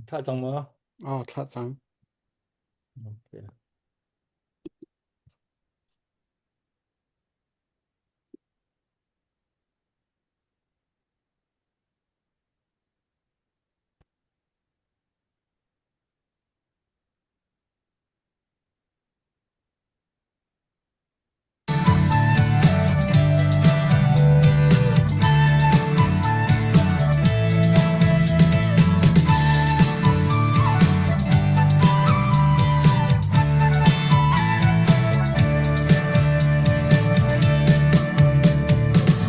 Thlah cang maw? Aw, thlah cang. Okay.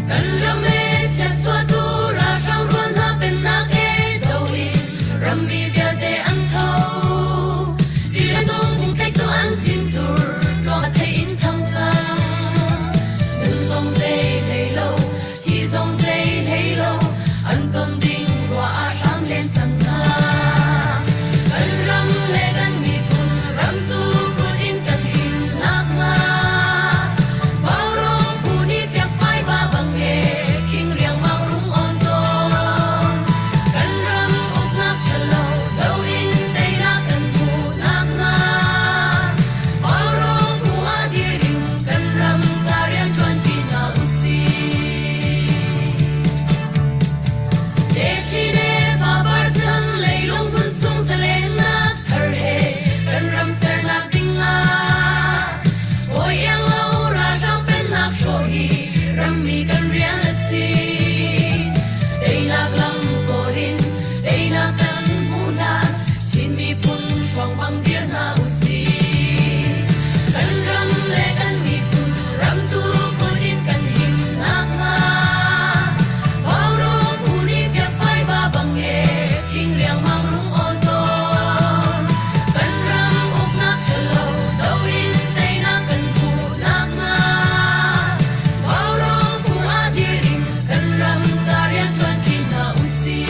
Kan ram e chiatchuahtu ralhrang rual hna pennak e do in rammi vialte an tho. Ti le nung hung cu an thintur tluang a thei in thang cang. Nun zong zei hlei lo, thi zong zei hlei lo, an ton ding ruah ah hram len cang hna. Kan ram le kan miphun ramtu kut in kan him nakhnga Vaurawng phu nih fiangfai va bang e khing riangmang rung on tawn. Kan ram uknak ṭhalo do in teinak kan hmuh nakhnga Vaurawng phu ah dir in kan ram ca rian ṭuanṭi hna usih. Techin le fapar chan leilung hmun chung zalennak thar he kan ram sernak ding ah hawi iang lo ralhrang pennak hrawh hi rammi kan rian a si. Teinak lam kawl in teinak kan hmuh hlan Chin miphun hruang bang dir hna usih. Kan ram le kan miphun ramtu kut in kan him nakhnga Vaurawng phu nih fiakfai va bang e khing riangmang rung awn tawn. Kan ram uknak ṭhalo do in teinak kan hmuh nakhnga Vaurawng phu ah dir in kan ram ca rian ṭuanṭi hna usih.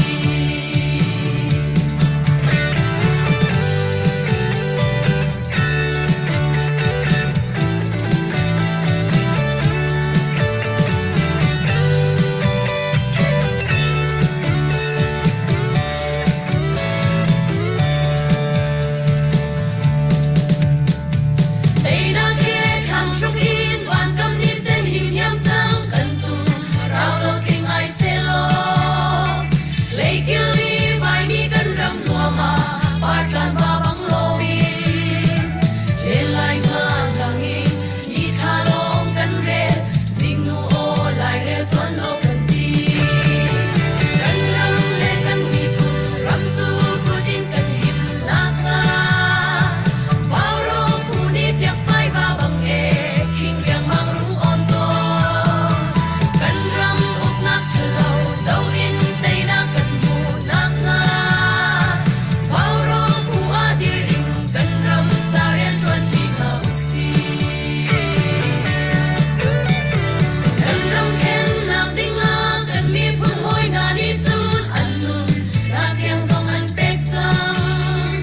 Teinak he thlang hruk in vankam ni sen himhiam cang kan tum rau lo tling ai selaw leikil i vaimi kan ram nuam ah partlan va bang loin len lai nga dang in ni thla lawng kan rel zingnu aw lairel tuan lo kan ti kan ram le kan miphun ramtu kut in kan him nakhnga Vaurawng phu nih fiakfai va bang e khing riangmang rung awn tawn kan ram uknak ṭhalo do in teinak kan hmuh nakhnga Vaurawng phu ah dir in kan ram ca rian ṭuanṭi hna usih. Kan ram khennak dingah kan miphun hawi hna nih cun an nun nak tiang zong an pek cang.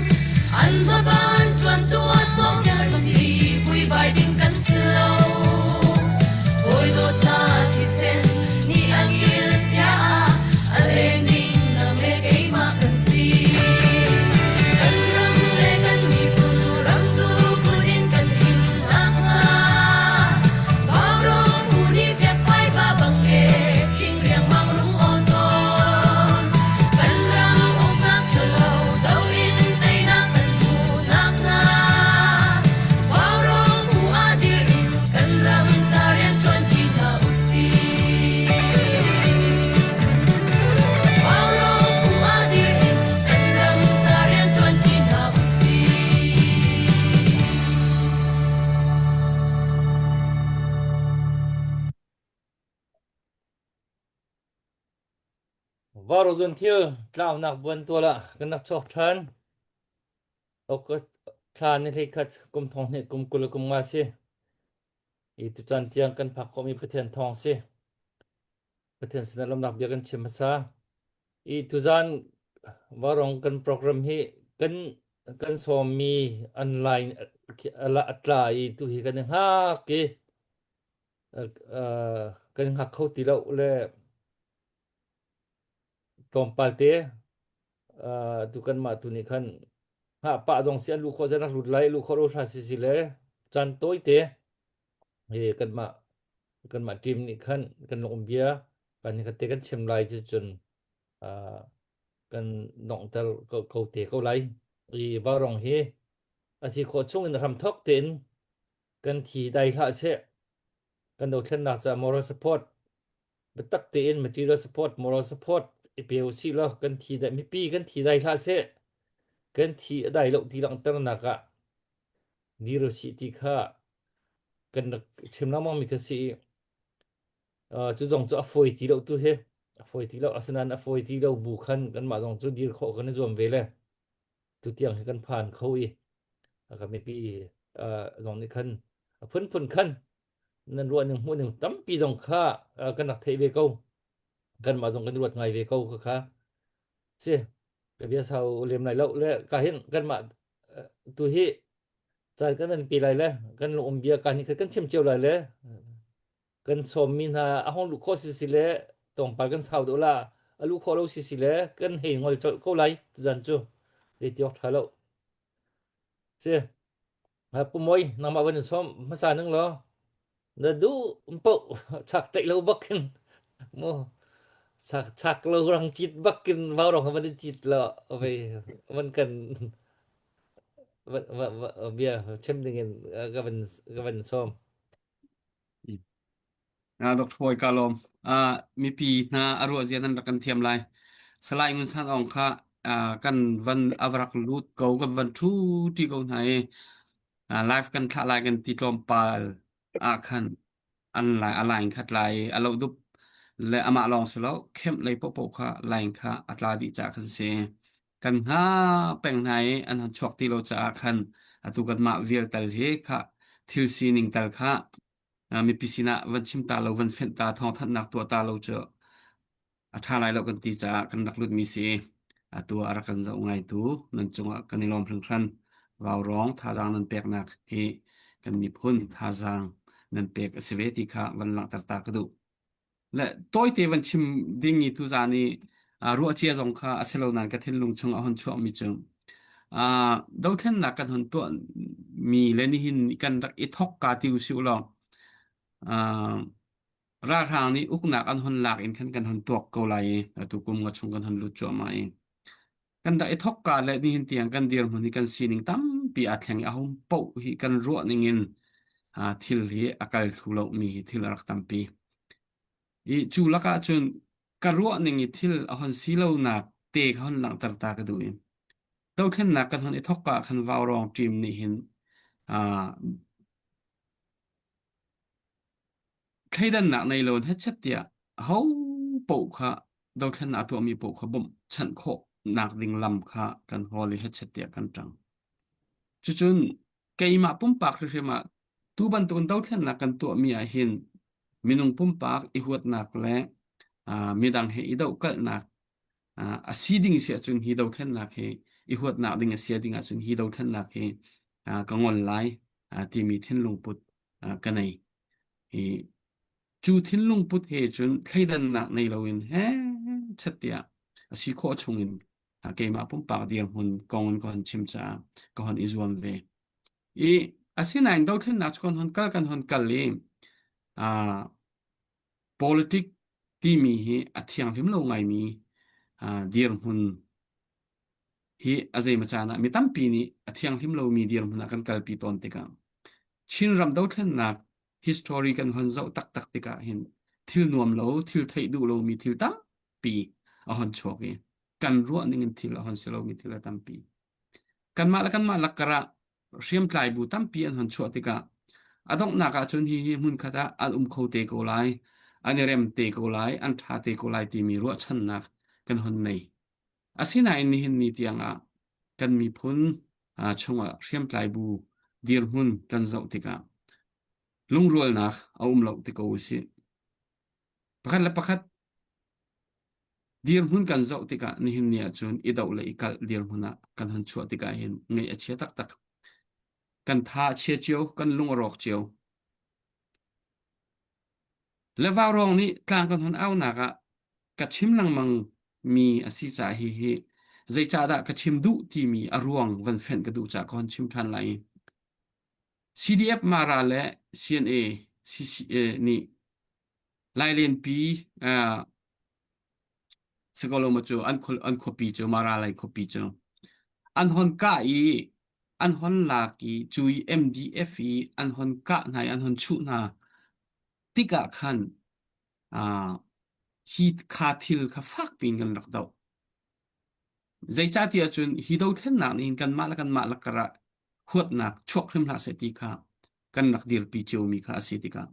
An hmaban ṭuantu ah sawmfiang kan si, vuivai ding kan si lo. Hawi dawt hna thisen nih an kil chia ah a leng ding nang le keimah kan si. Kan ram le kan miphun ramtu kut in kan him nakhnga Vaurawng phu nih fiakfai va bang e khing riangmang rung awn tawn. Kan ram uknak ṭhalo do in teinak kan hmuh nakhnga Vaurawng phu ah dir in kan ram ca rian ṭuanṭi hna usih. Vaurawng phu ah dir in kan ram ca rian ṭuanṭi hna usih. Varozun thil tlaunak buantual ah kan rak chuak ṭhan. August thla ni hleikhat kum thong hnih kum 20 le kum nga si. I tucaan tiang kan phak khawhmi Pathian thawng si. Pathian sinah lawmnak bia kan chim hmasa. I tuzaan varong kan program hi kan kan sawmmi online a tla i tu hi kan i hngak i kan hngak kho ti lo le tlawmpal te. Tu kanmah tu nih khan hngah pah zong si an luh khawh rak lut lai luh khawh lo hra si si le caan tawi te he kanmah kanmah team nih khan kan lung um bia kan ni khat te kan chim lai cu cun kan donghter ko, ko te ko lai i vaurawng hi a si khawh chung in hram thok tein kan thi dai hlah seh kan dothlennak ca moral support biatak tein material support moral support i pe usih law kan thi dai mipi kan thi dai hlah seh kan thi a dai lo ti langhternak ah dir usih ti kha kan rak chim lengmang mi kha si i cu zong cu a fawi ti lo tu hi a fawi ti lo asinain a fawi ti lo bu khan kanmah zong cu dir khawh kan i zuam ve le tu tiang hi kan phan kho i ka mipi zong nih khan a phunphun khan nan ruah ning hmuh ning tampi zong kha kan rak theih ve ko kanmah zong kan ruat ngai ve ko kha kha si ka bia sau lem lai lo le ka hin kanmah tu hi caan kan nan pi lai le kan lung um bia ka ni kan chim cio lai le kan sawmmi hna a hong luh khawh si si le tlawmpal kan sau deuh la a luh khawh lo si si le kan hei ngol colh ko lai tuzan cu zei ti awk ṭha lo si Pu Moi nangmah van in sawm hmasa ning law na duh paoh chak tlaih lo bakin mu chak chak lo rang cit bakin vaurawng van in cit lo vei van kan bia chim ding in ka van ka van sawm Dr. Bawi ka lawm. Mipi hna a ruah zia nan rak kan thiam lai. Salai Ngun San Aung kha kan van a rak lut ko, kan van ṭhu ṭi ko hna i live kan thlah lai kan ti tlawmpal ah khan an lai a line kha tla i a loh dup le amah lawng si lo kemh lei paohpaoh kha line kha a tla dih caah khan si. Kan hnga peng hna i an hon chuak ti lo caah khan atu kanmah vial tal hi kha thil sining tal kha mipi sinah van chim ta lo van fenh ta thawngthanhnak tuah ta lo cu a ṭha lai lo kan ti caah kan rak lutmi si. Atu ah a rak kan zoh ngaitu nan cungah kan i lawm hringhran. Vaurawng thazaang nan peknak hi kan miphun thazaang nan pek a si ve ti kha van langhter ta ka duh. Le tawite van chim ding i tuzaan i ruahcia zong kha a si lo nain ka thinlung chung a hun chuakmi cu dothlennak kan hun tuah mi le nihin kan rak i thok ka ti usih law ralhrang nih uknak an hun lak in khan kan hun tuak ko lai i atu kum nga chung kan hun lut cuahmah i kan rak i thok ka le nihin tiang kan dirhmun hi kan sining tampi aa thleng i a hung poh hi kan ruah ning in thil hi a kal thlu lo mi hi thil a rak tampi. I cu lakah cun ka ruah ning i thil a hon si lonak te kha hon langhter ta ka duh i dothlennak kan hon i thok ah khan vaurawng team nih hin thleidannak nei lo in hetchet tiah aho paoh kha dothlennak a tuahmi paoh kha bawmhchanh khawh nak ding lam kha kan hawl i hetchet tiah kan ṭang. Cucun keimah pumpak hrimhrim ah tu bantukin dothlennak kan tuahmi ah hin minung pumpak i huatnak le midang he i dohkalhnak a si ding si ahcun hi dothlennak hi i huatnak ding a si ding ahcun hi dothlennak hi ka ngol lai timi thinlung put ka nei. Hi cu thinlung put he cun thleidannak nei loin he chat tiah a si khawh chungin keimah pumpak dirhmun kong in ka hon chim caah ka hon i zuam ve. I asinain dothlennak cu kan hon kal kan hon kal i politic timi hi a thianghlim lo ngaimi dirhmun hi a zeimaw caan ah mi tampi nih a thianghlim lomi dirhmun ah kan kalpi tawn tikah Chinram dothlennak history kan hon zoh taktak tikah hin thil nuam lo, thil theih duh lomi thil tampi a hon chuak i kan ruah ning in thil a hon si lomi thil a tampi. Kanmah le kanmah lakkar ah hriamtlai bu tampi an hon chuah tikah a donghnak ah cun hi hi hmunkhat ah an um kho te ko lai, an i rem te ko lai, an ṭha te ko lai timi ruahchannak kan hon nei. Asinain nihin ni tiangah kan miphun chungah hriamtlai bu dirhmun kan zoh tikah lungrualnak a um lo ti ko usih. Pakhat le pakhat dirhmun kan zoh tikah nihin ni ahcun i doh le i kalh dirhmun ah kan hon chuah tikah hin ngaih a chia taktak. Kan tha a chia cio, kan lung a rawk cio. Le vaurawng nih tlang kan hon aunak ah ka chim lengmang mi a si caah hihi. Zeicahdah ka chim duh timi a ruang van fenh ka duh caah ka hon chim ṭhan lai. CDF Mara le CNA CCA nih Lailenpi uh, Sakoloma cu an an khuapi cu Mara lai khuapi cu an hon kah i an hon lak i cu i MDF i an hon kah hna i an hon chuh hna tikah khan uh, hi kha thil kha fak piin kan rak doh. Zeicahtiah cun hi dothlennak nih hin kanmah le kanmah lakar ah huatnak chuak hrim hlah seh ti kha kan rak dirpi ciomi kha a si tikah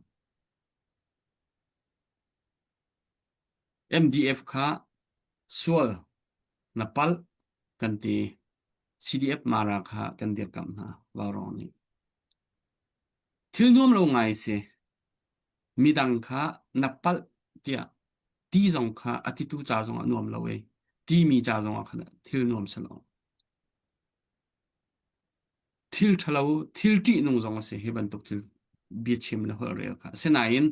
MDF kha sual na palh kan ti. CDF Mara kha kan dirkamh hna Vaurawng nih. Thil nuam lo ngai si. Midang kha na palh tiah ti zong kha a titu ca zong ah nuam lo e. Timi ca zong ah khan thil nuam si lo. Thil ṭhalo, thil ṭihnung zong a si hi bantuk thil biachim le holhrel kha. Asinain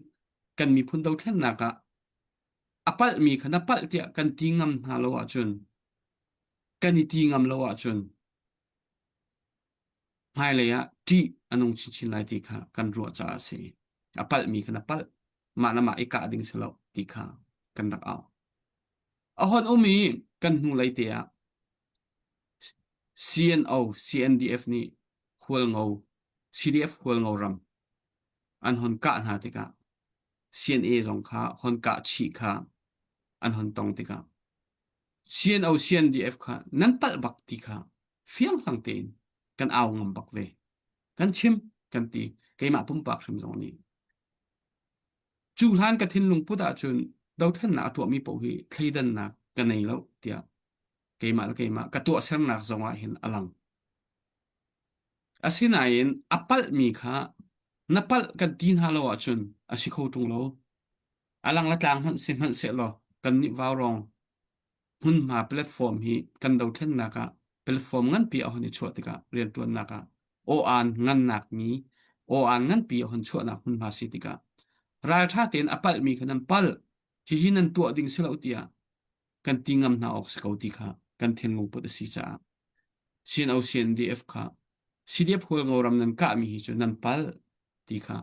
kan miphun dothlennak ah a palhmi kha na palh tiah kan ti ngam hna lo ahcun kan i ti ngam lo ahcun hmailei ah ṭih a nung chinchin lai ti kha kan ruah caah a si. A palhmi kha na palh, mah le mah i kah ding si lo ti kha kan rak au. A hon um i kan hnulei te ah CNO, CNDF nih Hualngo, CDF Hualngo ram an hon kah hna tikah CNA zong kha hon kah chih kha an hon tong tikah CNO, CNDF kha nan palh bak ti kha fianghlang tein kan au ngam bak ve. Kan chim kan ti. Keimah pumpak hrim zong nih. Cu hlan ka thinlung put ahcun dothlennak a tuahmi paoh hi thleidannak ka nei lo tiah keimah le keimah ka tuahsernak zong ah hin a lang. Asinain a palhmi kha na palh kan ti hna lo ahcun a si kho ṭung lo. A lang le tlang hmanh si hmanh sehlaw kannih vaurawng hmunhma platform hi kan dothlennak ah platform nganpi a hon i chuah tikah rianṭuannak ah aw-aan ngannak mi aw-aan nganpi a hon chuahnak hmunhma si tikah ralṭha tein a palhmi kha nan palh hihi nan tuah ding si lo tiah kan ti ngam hna awk si ko ti kha kan thinlung put a si caah CNO CNDF kha CDF Hualngo ram nan kahmi hi cu nan palh ti kha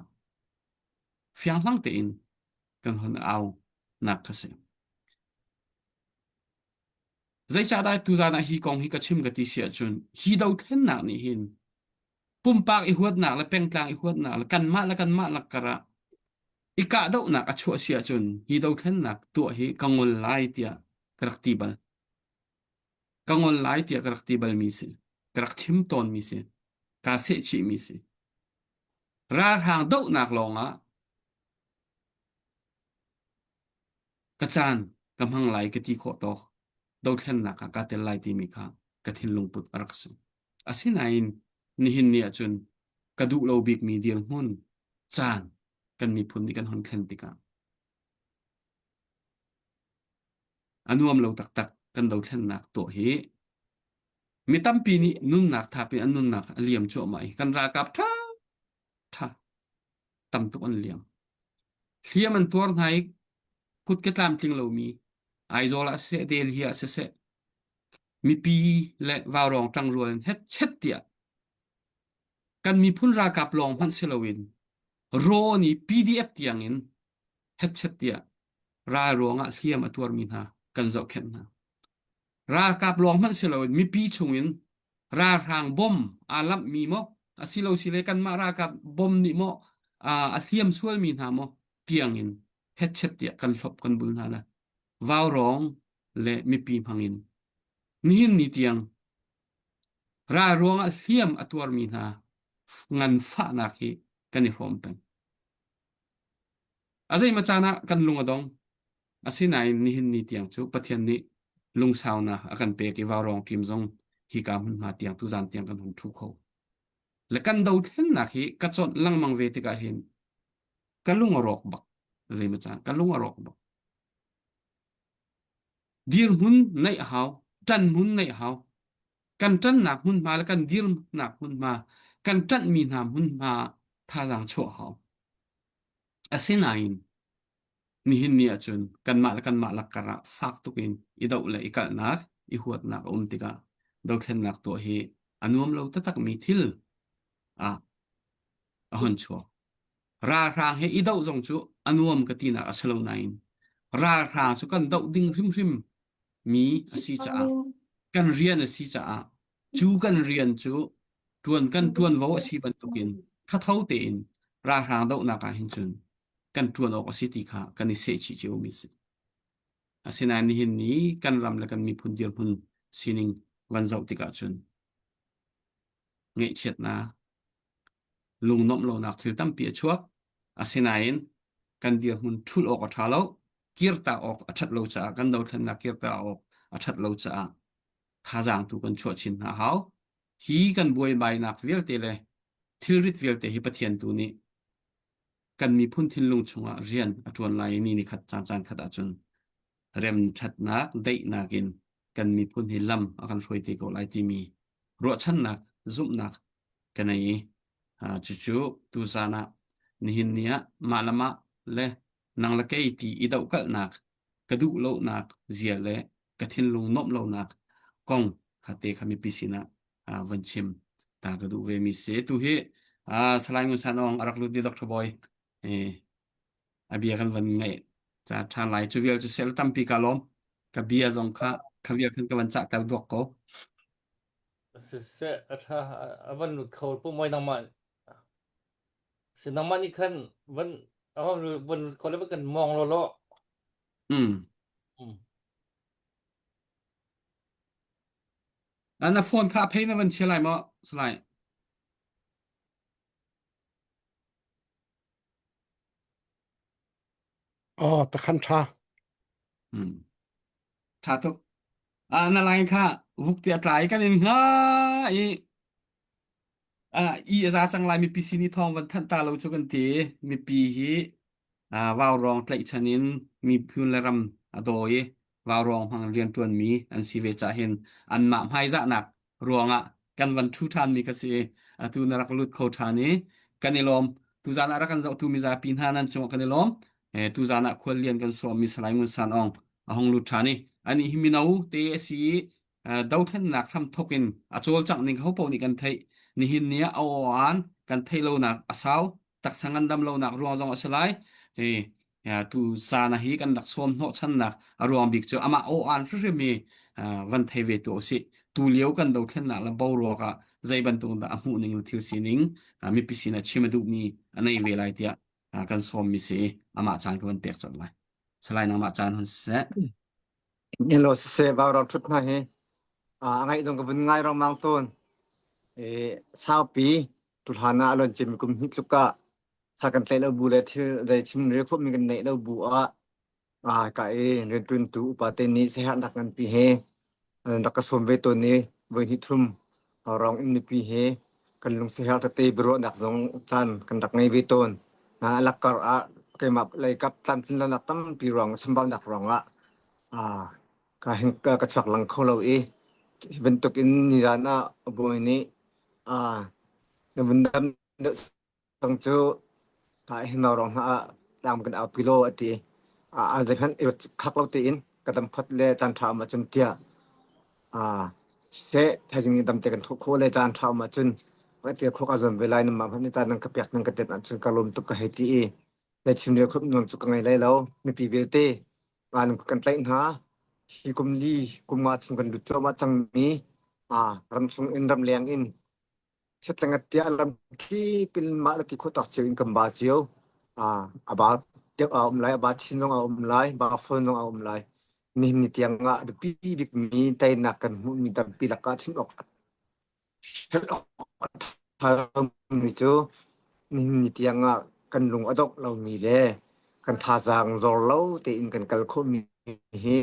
fianghlang tein kan hon au nak kha si. Zeicahdah tuzan ah hi kong hi ka chim ka ti si ahcun hi dothlennak nih hin pumpak i huatnak le pengtlang i huatnak le kanmah le kanmah lakkar ah i kahdohnak a chuah si ahcun hi dothlennak tuah hi ka ngol lai tiah ka rak ti bal. Ka ngol lai tiah ka rak ti balmi si. Ka rak chim tawnmi si. Kaa sehchihmi si. Ralhrang dohnak lawngah ka caan ka hmang lai ka ti khawh tawk dothlennak ah kaa tel lai timi kha ka thinlung put a rak si. Asinain nihin ni ahcun ka duh lo bikmi dirhmun caan kan miphun nih kan hon thlen tikah a nuam lo taktak kan dothlennak tuah hi mi tampi nih nunnak thap in an nunnak a liam cuahmah i kan ralkap ṭha ṭha tam tuk an liam. Hliam an tuar hna i kut ke tlamtling lomi Aizawl ah siseh Delhi ah siseh mipi le vaurawng ṭangrual in hetchet tiah kan miphun ralkap lawng hmanh si loin raw nih PDF tiang in hetchet tiah ral ruangah hliam a tuarmi hna kan zohkhenh hna. Ralkap lawng hmanh si loin mipi chungin ralhrang bom aa lamhmi maw asilo sile kanmah ralkap bom nih maw a hliam sualmi hna maw tiangin hetchet tiah kan hlop kan bul hna le vaurawng le mipi hmangin nihin ni tiang ral ruangah hliam a tuarmi hna nganfahnak hi kan i hrawm peng. A zeimaw caan ah kan lung a dong. Asinain nihin ni tiang cu Pathian nih lungsaunak a kan pek i vaurawng ṭim zong hika hmunhma tiang tuzan tiang kan hung ṭhu kho. Le kan dothlennak hi ka conh lengmang ve tikah hin ka lung a rawk bak. Zeimaw caan ka lung a rawk bak. Dirhmun neih a hau, ṭan hmun neih a hau. Kan ṭannak hmunhma le kan dirnak hmunhma, kan ṭanhmi hna hmunhma thazaang chuah a hau. Asinain nihin ni ahcun kanmah le kanmah lakkar ah fak tuk in i doh le i kalhnak. i huatnak a um tikah dothlennak tuah hi a nuam lo taktakmi thil ah a hon chuak. Ralhrang he i doh zong cu a nuam ka tinak a si lo nain ralhrang cu kan doh ding hrimhrim mi a si caah kan rian a si caah cu kan rian cu ṭuan kan ṭuanvo a si bantukin thatho tein ralhrang dohnak ah hin cun kan ṭuan awk a si ti kha kan i sehchih ciomi a si. Asinain nihin ni kan ram le kan miphun dirhmun sining van zoh tikah cun ngaihchiatnak, lungnuamh lonak thil tampi a chuak. Asinain kan dirhmun ṭhulh awk a ṭha lo, kirta awk a ṭhat lo caah kan dothlennak kirta awk a ṭhat lo caah thazaang tu kan chuah chin hna hau. Hi kan buaibainak vialte le thilrit vialte hi Pathian tu nih kan miphun thinlung chungah rian a ṭuan lai i ni ni khat caan caan khat ahcun remṭhatnak, daihnak in kan miphun hi lam a kan hruai te ko lai timi ruahchannak, zumhnak ka nei i cucu tuzaan ah nihin ni ah mah le mah le nang le kei ti i dohkalhnak ka duh lonak zia le ka thinlung nuamh lonak kong kha te kha mipi sinah van chim ta ka duh ve mi si. Tu hi Salai Ngun San Aung a rak lut mi Dr. Boy a bia kan van ngaih ca ṭha lai cu vial cu sel tampi ka lawm ka bia zong kha kha vial khan ka van cah ter duak ko. Siseh a ṭha a van lut kho pu moi nangmah si nangmah nih khan van a van van lut kho le van kan mong lo lo. Mm. Mm. Na phone kha a phei na van chia lai maw Salai? Aw, takhan ṭha. Hmm. Ṭha tuk. Ah, na line kha vuk ti a tlai kan in hnga i ah, i a za cang lai mipi sin i thawng van thanh ta lo cu kan ti. Mipi hi ah, vaurawng tlaihchan in miphun le ram a daw i vaurawng hmang rianṭuanmi an si ve cah hin anmah hmaizahnak ruangah kan van ṭhu ṭhanmi ka si. Atu na rak lut kho ṭhan i kan i lawm. Tuzaan ah rak kan zohtu mizapi hna nan cungah kan i lawm. Eh, tuzaan ah khuallian kan sawmmi Salai Ngun San Aung a hung lut ṭhan i anih hi mino te a si i eh, dothlennak hramthawk in a cawlcangh ning ho paoh nih kan theih. Nihin ni ah a aw-aan kan theih lonak a sau. Taksa ngandam lonak ruang zong a si lai. Hi tu zan hi kan rak sawm hnawhchannak a ruang bik cu amah aw-aan hrimhrim hi van thei ve tu usih. Tu lio kan dothlennak le boruak ah zei bantuk dah a hmuh ning le thil sining mipi sin ah chim a duhmi a nei ve lai tiah kan sawmmi si i amah caan ka van pek colh lai. Salai nangmah caan hun siseh. Hello siseh vaurawng ṭhut hna hi a ngaih zong ka vun ngai rengmang tawn. I saupi tuhlan ah a luan cimi kum hnih tluk ah sa kan tlaih lo bu le thil zei chim rel khawhmi kan neih lo bu ah ka i rianṭuantu upa te nih siaherhnak nganpi he an rak ka sawm ve tawn i voi hnih thum rawng in mipi he kan lung siaherh tete biaruahnak zong caan kan rak ngei ve tawn. A lakkar ah keimah lei kap tlamtlin lonak tampi ruang chambaunak ruangah ka hing ka chuak lang kho lo i hi bantuk in nizan ah bawi nih na vun dam deuh Tang cu hi rong hna ah tlang kan aupi law a ti. A zeihmanh i khak lo tein ka dam phot le caan ṭha um ahcun tiah siseh thaizing nih damte kan thawh khawh le caan ṭha um ahcun ka ti khawh ka zuam ve lai namah hmanh nih caan nan ka pek nan ka tet ahcun ka lawm tuk ka hei ti i le chim rel khop nuam cu ka ngei lai lo. Mipi vialte kan kan tlaih hna. Hi kum li kum nga chung kan lut cuahmah cangmi ramchung in ramleng in Chiatlengat tiah lamkip in mah le ti khawh tawk cio in kan ba cio. A ba deuh a um lai, a ba chin zong a um lai, ba fawn zong a um lai. Nihin ni tiang ah biapi bikmi teinak kan hmuhmi tampi lakah chim awk hrelh awk a ṭha lomi cu nihin ni tiang ah kan lung a dongh lomi le kan thazaang zor lo tein kan kal khawhmi hi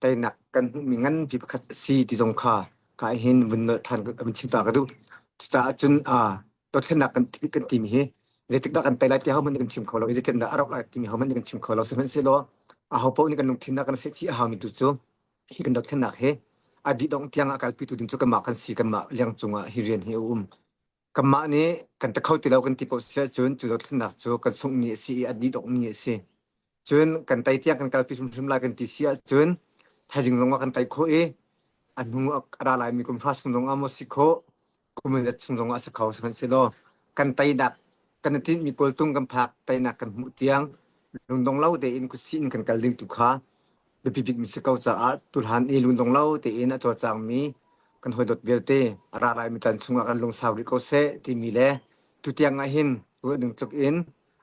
teinak kan hmuhmi nganpi pakhat a si ti zong kha ka hin vun nolh ṭhan vun chim ta ka duh. Cucaah cun dothlennak kan kan timi hi zeitik dah kan tei lai ti ahohmanh nih kan chim kho lo i zeitindah a rauh lai timi ahohmanh nih kan chim kho lo. Sihmanhsehlaw aho paoh nih kan lungthin ah kan sehchih a haumi tu cu hi kan dothlennak hi a dih dongh tiang a kalpitu ding cu kanmah kan si kanmah liang cungah hi rian hi a um. Kanmah nih kan ti kho ti lo kan ti paoh si ahcun cu dothlennak cu kan sungh ni a si i a dih dongh ni a si. Cun kan tei tiang kan kalpi hrimhrim lai kan ti si ahcun thaizing zong ah kan tei khawh i. A hnu a ra laimi kum hra chung zong ah maw si khawh, kum zat chung zong ah si kho sihmanhsehlaw kan teinak kan i tinhmi kawltung kan phak teinak kan hmuh tiang lungdong lo tein kutsi in kan kal ding tu kha biapi bikmi si ko caah tuhlan i lungdong lo tein a cawlcangmi kan hawidawt vialte a ra laimi caan chungah kan lungsau rih ko seh timi le tutiang ah hin ruah ding tluk in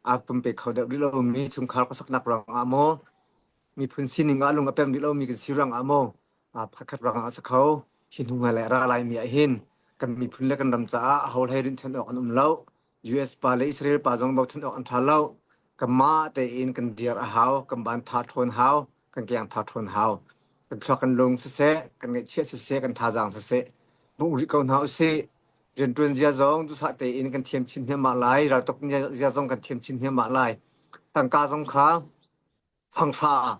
aa pumpe kho deuh rih lomi chungkhar khuasaknak ruangah maw miphun sining ah lung a pem rih lomi kan si ruangah maw pakhat ruangah a si kho. Hi hnu hmailei a ra laimi ah hin kan miphun le kan ram caah aho hlei rinhchan awk an um lo. US pa le Israel pa zong bochan awk an ṭha lo. Kanmah tein kan dir a hau, kan ban tha ṭhawn hau, kan keng tha ṭhawn hau. Kan thluak kan lung siseh, kan ngaihchiah siseh, kan thazaang siseh, bungh rih ko hna usih. Rianṭuan zia zong duhsah tein kan thiam chin hniahmah lai, raltuk zia zong kan thiam chin hniahmah lai. Tangka zong kha fanghra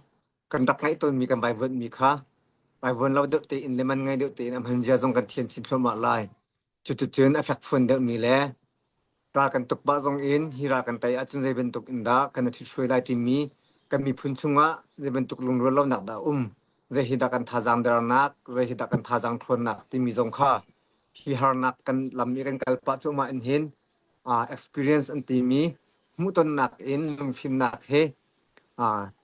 kan rak ngeih tawnmi kan vaivuanhmi kha vaivuan lo deuh tein le man ngei deuh tein a hman zia zong kan thiam chin thluahmah lai. Cuticun a fekfuan deuhmi le ral kan tuk pah zong in hi ral kan tei ahcun zei bantuk in dah kan i ṭhithruai lai timi kan miphun chungah zei bantuk lungrual lonak dah a um, zei hi dah kan thazaang dernak, zei hi dah kan thazaang ṭhawnnak timi zong kha hi harnak kan lam i kan kal pah cuahmah in hin uh, experience an timi hmuhtonnak in lungfimnak he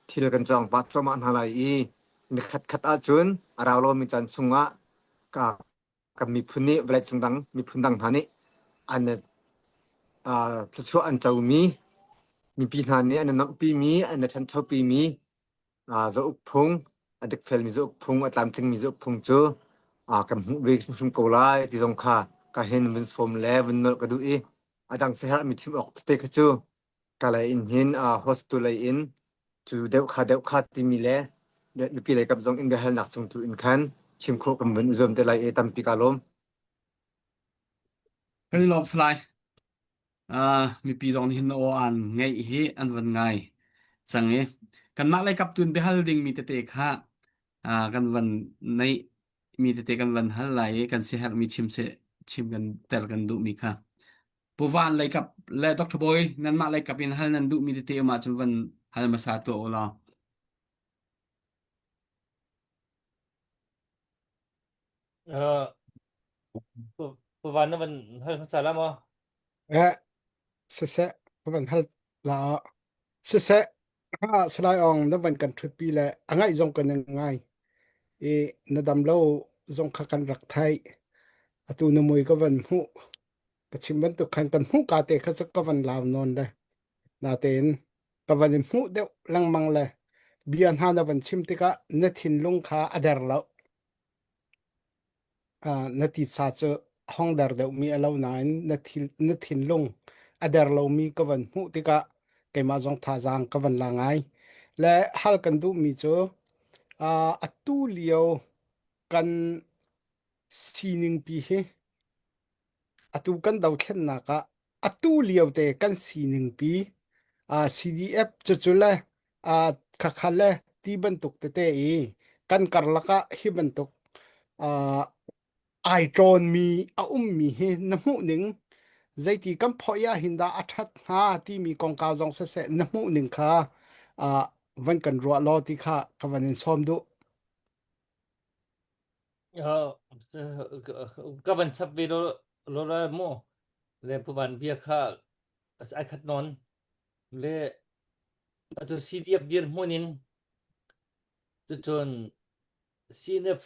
thil kan cawng pah thluahmah hna lai i nikhat khat ahcun a rau lomi caan chungah kan miphun nih vawleicung dang miphun dang hna nih an thluachuah an comi mipi hna nih an i nuamhpimi an i ṭhanchopimi zauk phung a dikfelmi zauk phung a tlamtlingmi zauk phung cu kan hmuh ve hrimhrim ko lai ti zong kha ka hin vun sawm le vun nolh ka duh i a dang siaherhmi chim awk tete kha cu Kalay in hin host lei in cu deuh kha deuh kha timi le mipi lei kap zong in biahalnak chung tu in khan chim khawh kan vun i zuam te lai i tampi ka lawm. Kan i lawm salai. Uh, mipi zong nih hin aw an ngeih hi an van ngai cang i kanmah lei kap tun biahal ding mi tete kha uh, kan van neih mi tete kan van hal lai i kan siaherh mi chim se chim kan tel kan duh mi kha Pu Van leikap le Dr. Bawi nanmah leikap in hal nan duhmi tete um ahcun van hal hmasa tuah u law. Uh, Pu Pu Van na van hal hmasa la maw? Eh, siseh, ka van hal la. Siseh, ha Salai Aung na van kan ṭhutpi le a ngaih zong kan ngai. I na dam lo zong kha kan rak theih. Atu na mui ka van hmuh. Ka chim bantuk khan kan hmuh ka te kha cu ka van lau nawn le natein ka van in hmuh deuh lengmang le bia hna na van chim tikah na thinlung kha a der lo. Uh, na titsa cu a hong der deuhmi a lo nain na, thil, na thinlung a der lomi ka van hmuh tikah keimah zong thazaang ka van la ngai. Le hal kan duhmi cu uh, atu lio kan sining pi hi atu kan dothlennak ah atu lio te kan sining pi uh, CDF cucu le uh, khakha le ti bantuk tete i kan karlak ah hi bantuk uh, ai ṭawnmi a ummi hi na hmuh ning zeiti kan phoih ah hin dah a ṭhat hnga timi kongkau zong siseh na hmuh ning kha uh, van kan ruah law ti kha ka van in sawm duh. Ka van chap ve lo lo la mu le pu van bia kha ai khat nawn le atu CDF dir hmun in cucun CNF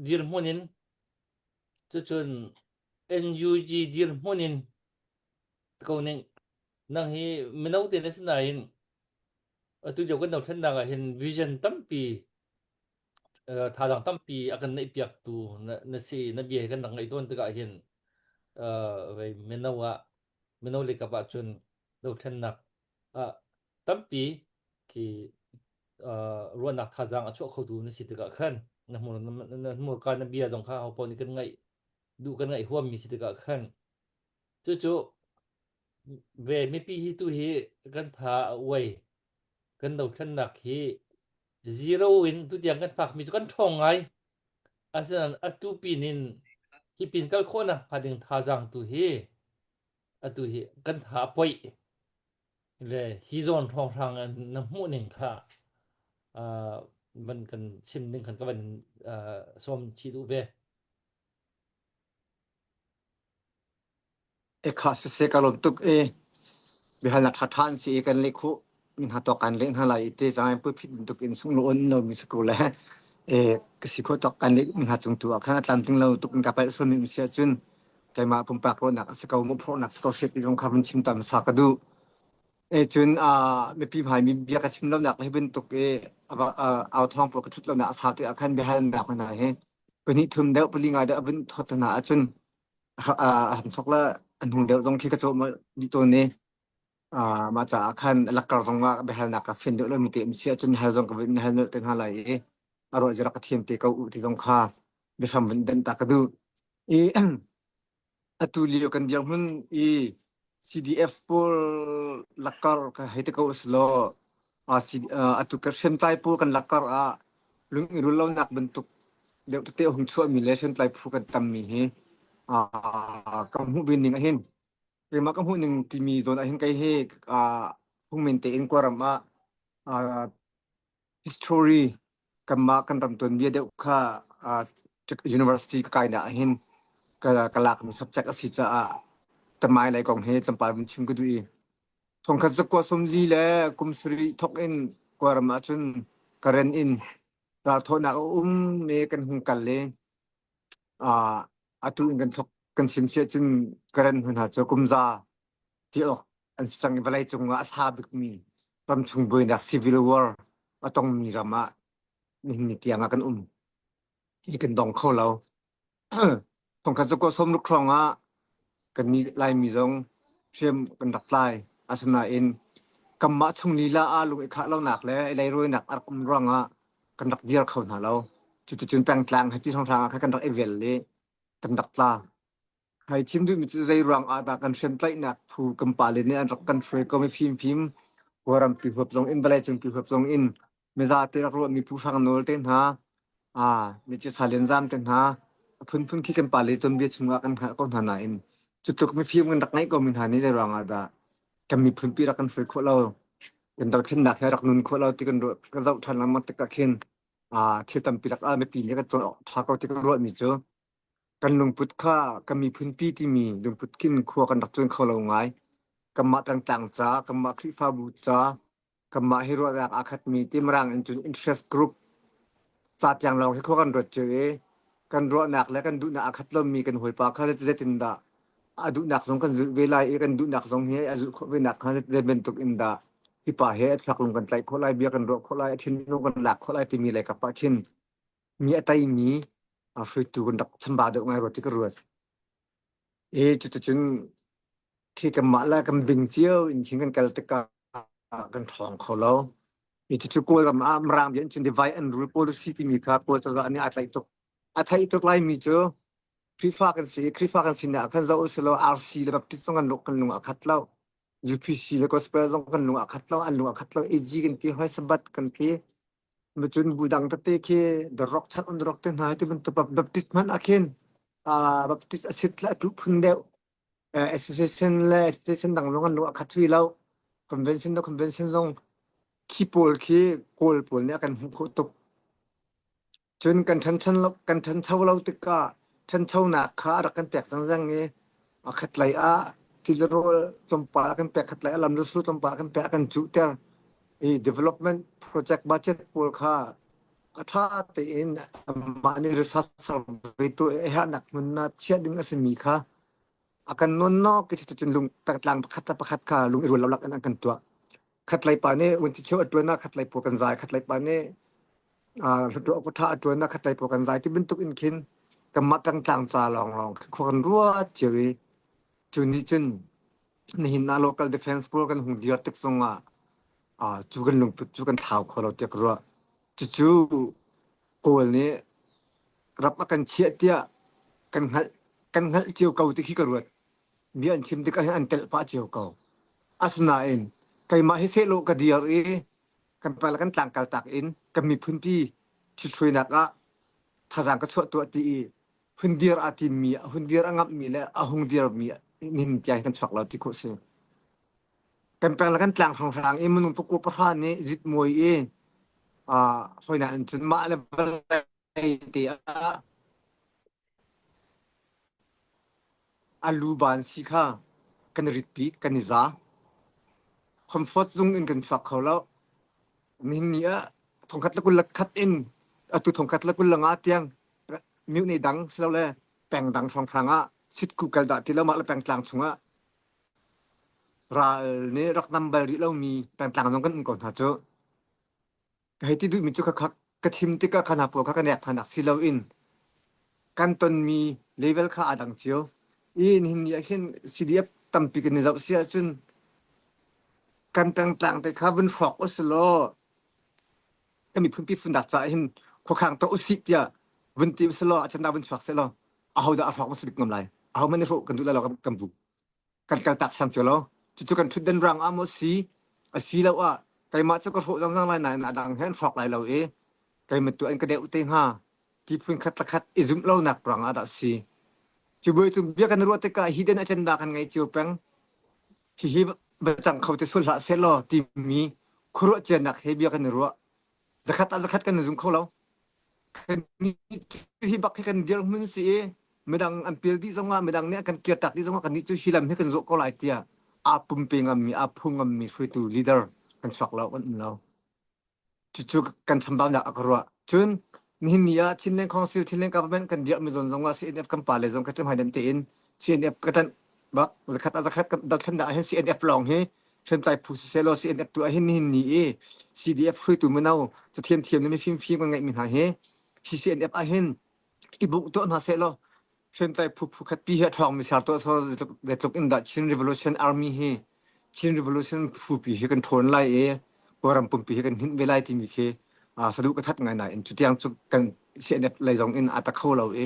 dir hmun in cucun NUG dir hmun in ko ning nang hi mino te na si nain atu lio kan dothlennak ah hin vision tampi thazaang tampi a kan neihpiaktu na, na si na bia hi kan rak ngaih tawn tikah hin vei mino ah mino leikap ah cun dothlennak ah tampi khi ruahnak thazaang a chuah khotu na si tikah khan na hmur na hmurka na bia zong kha hopaoh nih kan ngaih duh kan ngaih huammi si tikah khan cucu ve mipi hi tu hi kan tha a uai kan dothlennak hi zero in tutiang kan phakmi cu kan ṭhawng ngai. Asinain atu pin in hi pin kal khawhnak hnga ding thazaang tu hi atu hi kan tha a poih le hi zawn hrawnghrang na hmuh ning kha uh, van kan chim ding khan ka van uh, sawm chih duh ve. Ekha siseh ka lawm tuk i biahalnak ṭhaṭha an si i kan leh khuh mi hna tawk kan leh hna lai i te cang pulpit bantuk in sunglaw on lomi si ko le e ka si khawh tawk kan leh mi hna cung tu ah khan a tlamtling lo tuk in ka palh sualmi um si ahcun keimah pumpak ruahnak a si ko mawhphurhnak si ko hriat ti zong kha vun chim tam sa ka duh. E cun mipi hmai mi bia ka chim lonak hi bantuk i au thawng pawl ka ṭhut lonak a sau tikah khan biahalnak hna hi pahnih thum deuh pali ngai deuh a vun thawt hna ahcun a thok la an hung deuh zong khi ka cawh dih tawn i mah caah khan lakar zong ah biahalnak ka fian deuh lomi te um si ahcun hal zong ka vun hal nolh te hna lai i a ruah zira ka thiam te ko u ti zong kha biahram vun denh ta ka duh i atu lio kan dirhmun i CDF pawl lakar ka hei te ko uslaw atu ka hriamtlai pawl kan lakar ah lung i rul lonak bantuk deuh tete a hung chuahmi le hriamtlai phu kan tammi hi ka hmuh ve ning ahhin keimah ka hmuh ning timi zawn ahhin kei hi phungmen tein Kawlram ah history kanmah kan ram tuanbia deuh kha university ka kainak ahhin ka ka lakmi subject a si caah tamai lei kong hi tlawmpal vun chim ka duh i Thongkhat zakua 40 le kum sarih thawk in Kawlram ahcun Karen in ralthawhnak a um i kan hung kal i uh, atu in kan thawk kan chim si ahcun Karen hmun hna cu kum za ti awk an si cang i vawlei cung ah a hla bikmi ramchung buainak civil war a tongmi ram ah nihin ni tiang ah kan um hi kan dong kho lo. Thongkhat zakua 60 hrawng ah kannih Laimi zong hriam kan rak tlai. Asinain kanmah chung lila ah lung i khah lonak le i leirawinak a rak um ruangah kan rak dir kho hna lo. Cuticun pengtlang he ti hrawnghrang ah khan kan rak i vel i kan rak tla. Hai chim duhmi cu zei ruang ah dah kan hriamtlaihnak phu kan pale nih an rak kan hruai ko mi fimfim Kawlrampi huap zong in vawleicungpi huap zong in mizate rak ruahmi Pu Hrang Nawl te hna ah Mici Sa Lian Zam te hna a phunphun khi kan pale tuanbia chungah kan hngalh ko hna nain cu tluk mifim kan rak ngeih ko mi hna nih zei ruang ah dah kan miphunpi rak kan hruai khawh lo kan dothlennak he rak nun khawh lo ti kan ruah kan zoh ṭhan lengmang tikah khin ah thil tampi lak ah mipi nih kan cawn awk ṭha ko ti kan ruahmi cu Kan lungput kha kan miphunpi timi lungput khin khua kan rak cuan kho lo ngai. Kanmah pengtlang ca, kanmah Khrihfabu ca, kanmah hi ruahnak aa khatmi ti Mirang in cun interest group ca tiang lawng hi khua kan ruat cio i kan ruahnak le kan duhnak aa khat lomi kan hawipa kha zeitindah a duhnak zong kan zulh ve lai i kan duhnak zong hi a zulh khawh ve nak hnga zei bantuk in dah hi pa he a thluak lung kan tlaih khawh lai, bia kan ruah khawh lai, a thinlung kan lak khawh lai timi lei kap ah khin mi a teimi hruaitu kan rak chambau deuh ngai rua ti ka ruat. I cuticun khi kanmah le kan bing cio in khin kan kal tikah kan ṭhawng kho lo. I cucu Kawlram ah Mirang bia in cun divide and rule policy timi kha Kawl cozah nih aa tlaih tuk. A theih tuk laimi cu Khrihfa kan si i Khrihfa kan sinak ah khan zoh usih law RC le Baptist zong kan lung kan lung ah khat lo. UPC le Gospel zong kan lung ah khat lo, an lung ah khat lo. AG kan ti, hoi Sabbath kan ti. Cun bu dang tete khi The Rock chan on The Rock te hna ti bantuk Baptist hmanh ah khin Baptist a sit le a tuh phun deuh association le association dang zong an lung a khat hui lo convention le convention zong khi pawl khi Kawl pawl nih a kan hmuh khawh tuk. Cun kan ṭhancho lo, kan ṭhancho lo tikah ṭhanchonak kha a rak kan pek zangzang i a khatlei ah tilrawl tlawmpal a kan pek, khatlei ah lamlusu tlawmpal a kan pek, a kan cuhter i development project budget pawl kha a ṭha tein amah nih research survey tuah i a herhnak hmun ah chiah ding a simi kha a kan nawnnawk i cuticun lung tlang pakhat le pakhat kha lung i rual lo lak in an kan tuah. Khatlei pa nih vunci a ṭuan ah khatlei pawl kan zai, khatlei pa nih Hluttaw awk ṭha a ṭuan ah khatlei pawl kan zai ti bantuk in khin kanmah pengtlang ca lawnglawng khua kan ruat cio i cu nih cun nihin ah local defense pawl kan hung dir tik zongah cu kan lungput cu kan thlau kho lo tiah ka ruah. Cucu Kawl nih rap a kan chiah tiah kan hngalh kan hngalh cio ko ti khi ka ruat. Bia an chim tikah hin an telh pah cio ko. Asinain keimah hi sehlaw ka dir i kan pa le kan tlang kaltak in kan miphunpi ṭhithruainak ah thazaang ka chuah tuah ti i hun dir aa timmi hun dir a ngamhmi le a hung dirmi nihin tiang kan chuak lo ti khawh si. Kan peng le kan tlang hrawnghrang i minung pakua pahra nih zitmuai i. Hoi nain cun mah le vawlei te ah a luban si kha kan i ritpi, kan i za. Comfort zung in kan chuak kho lo. Nihin ni ah thongkhat le 21 in atu thongkhat le 25 tiang myu ne dang silole peng dang hrawnghrang ah sitku kal dah ti lo mah le pengtlang chungah ral nih rak nam bal rih lomi pengtlang zong kan um ko hna cu. Ka hei ti duhmi cu khakha ka thim tikah kha hna pawl kha ka nek hna nak si loin kan tonmi level kha aa dang cio. I nihin ni ah hin CDF tampi kan i zoh si ahcun kan pengtlang te kha vun hrawk usilaw kan miphunpi funnak caah hin khuakhang tuah usih tiah vun ti usilaw a chan vun chuak sehlaw ahodah a hrawk hmasa bik ngam lai? Ahohmanh nih hrawh kan duh lai lo kan bu. Kan kaltak siang cio lo. Cucu kan ṭhutdan rang ah maw si, asiloah keimah cu ka hrawh zangzang lai nain a dang he an hrawk lai lo i keimah tu an ka deuh te hnga ti phun khat le khat i zumh lonak ruang ah dah si. Cubuai cu bia kan ruah tikah hidden agenda kan ngei cio peng. Hihi va cang kho te sual hlah sehlaw timi khuaruah cianak he bia kan i ruah. Zakhat ah zakhat kan i zum kho lo. Hi bak hi kan dirhmun si i midang an pil dih zongah midang nih an kan kirtak dih zongah kannih cu hi lam hi kan zawh ko lai tiah aa pumpe ngammi aa phu ngammi hruaitu leader kan chuak lo kan um lo. Cucu kan chambaunak a ka ruah. Cun nihin ni ah Chinland Council Chinland Government kan dirhmi zawn zongah CNF kan pale zong ka cem haidem tein CNF ka ṭanh bak zakhat ah zakhat kan dothlennak ahhin CNF lawng hi hriamtlai phu siseh law CNF tu ahhin nihin ni i CDF hruaitu mino cathiam thiam le mifim fim kan ngeihmi hna hi hi CNF ahhin i bungh tuah hna seh law hriamtlai phu phu khat pi hi a ṭhawngmi ser tuah sawh zeitluk in dah Chin Revolution Army hi Chin Revolution phu pi hi kan ṭhawn lai i Kawlram pumpi hi kan hninh ve lai timi khi saduh ka that ngai nain cutiang cu kan CNF lei zong in aa ta kho lo i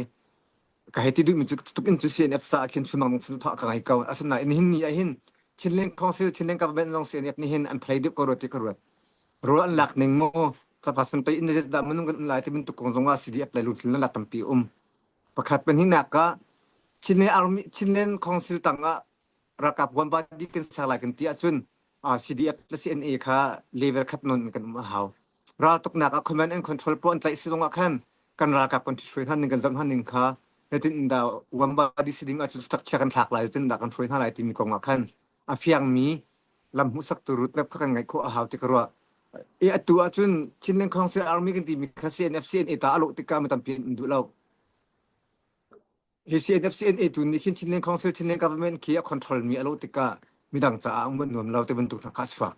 ka hei ti duhmi cu tuk in cu CNF caah khin chunmang saduhthah ka ngei ko. Asinain nihin ni ah hin Chinland Council, Chinland Government zong CNF nih hin an play deuh ko rua ti ka ruat. Rawl an lak ning mu tlapa pei in dah minung kan um lai ti bantuk kong zong ah CDF lei lungthin lak tampi um. Pakhat pahnihnak ah Chinland Army Chinland Council tang ah ralkap one body kan ser lai kan ti ahcun CDF le CNA kha level khat non in kan um a hau. Raltuknak ah command and control pawl an tlaih si zong ah khan kan ralkap kan hruai hna ning kan zoh hna ning kha zeitin dah one body si ding ahcun structure kan thlak lai zeitin dah kan hruai hna lai timi kong ah khan a fiangmi lam hmuhsaktu roadmap kha kan ngeih khawh a hau ti ka ruah. I atu ahcun Chinland Council Army kan timi kha CNF CNA ta a lawh tikah mi tampi an um duh lo. Hi CNF CNA tu nih khin Chinland Council Chinland Government khi a control mi a lawh tikah midang caah um an nuam lo ti bantuk hna kha a chuak.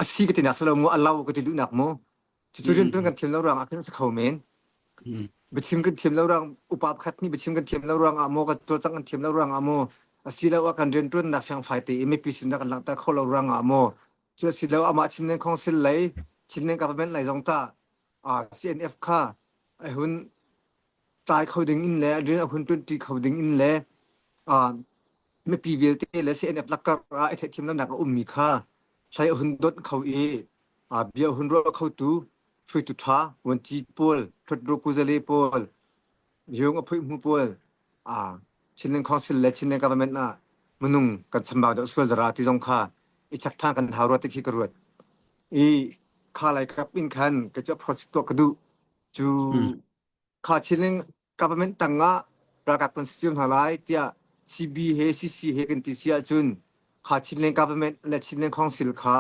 A si ka ti nak si lo mu, a lo ka ti duhnak mu. Cucu riantuan kan thiam lo ruangah khin a si kho men. Biachim kan thiam lo ruang upa pakhat nih biachim kan thiam lo ruangah maw kan cawlcangh kan thiam lo ruangah maw asiloah kan riantuannak fiangfai tein mipi sinah kan langhter kho lo ruangah maw cu asilo amah Chinland Council lei Chinland Government lei zong ta CNF kha a hun tlai kho ding in le rian a hun ṭuanṭi kho ding in le mipi vialte le CNF lakar ah i theihthiam lonak a ummi kha hlei a hun donh kho i bia hun ruah khotu hruaitu ṭha vuanci pawl hlutru kuzale pawl yung a phuih hmu pawl Chinland Council le Chinland Government ah minung kan chambau deuh sual dara ti zong kha i chek ṭhan kan hau rua ti khi ka ruat i kha lai kap in khan ka cu approach tuah ka duh cu kha Chinland government tangah ralkap kan si cio hna lai tiah CB he CC he kan ti si ahcun kha Chinland government le Chinland Council kha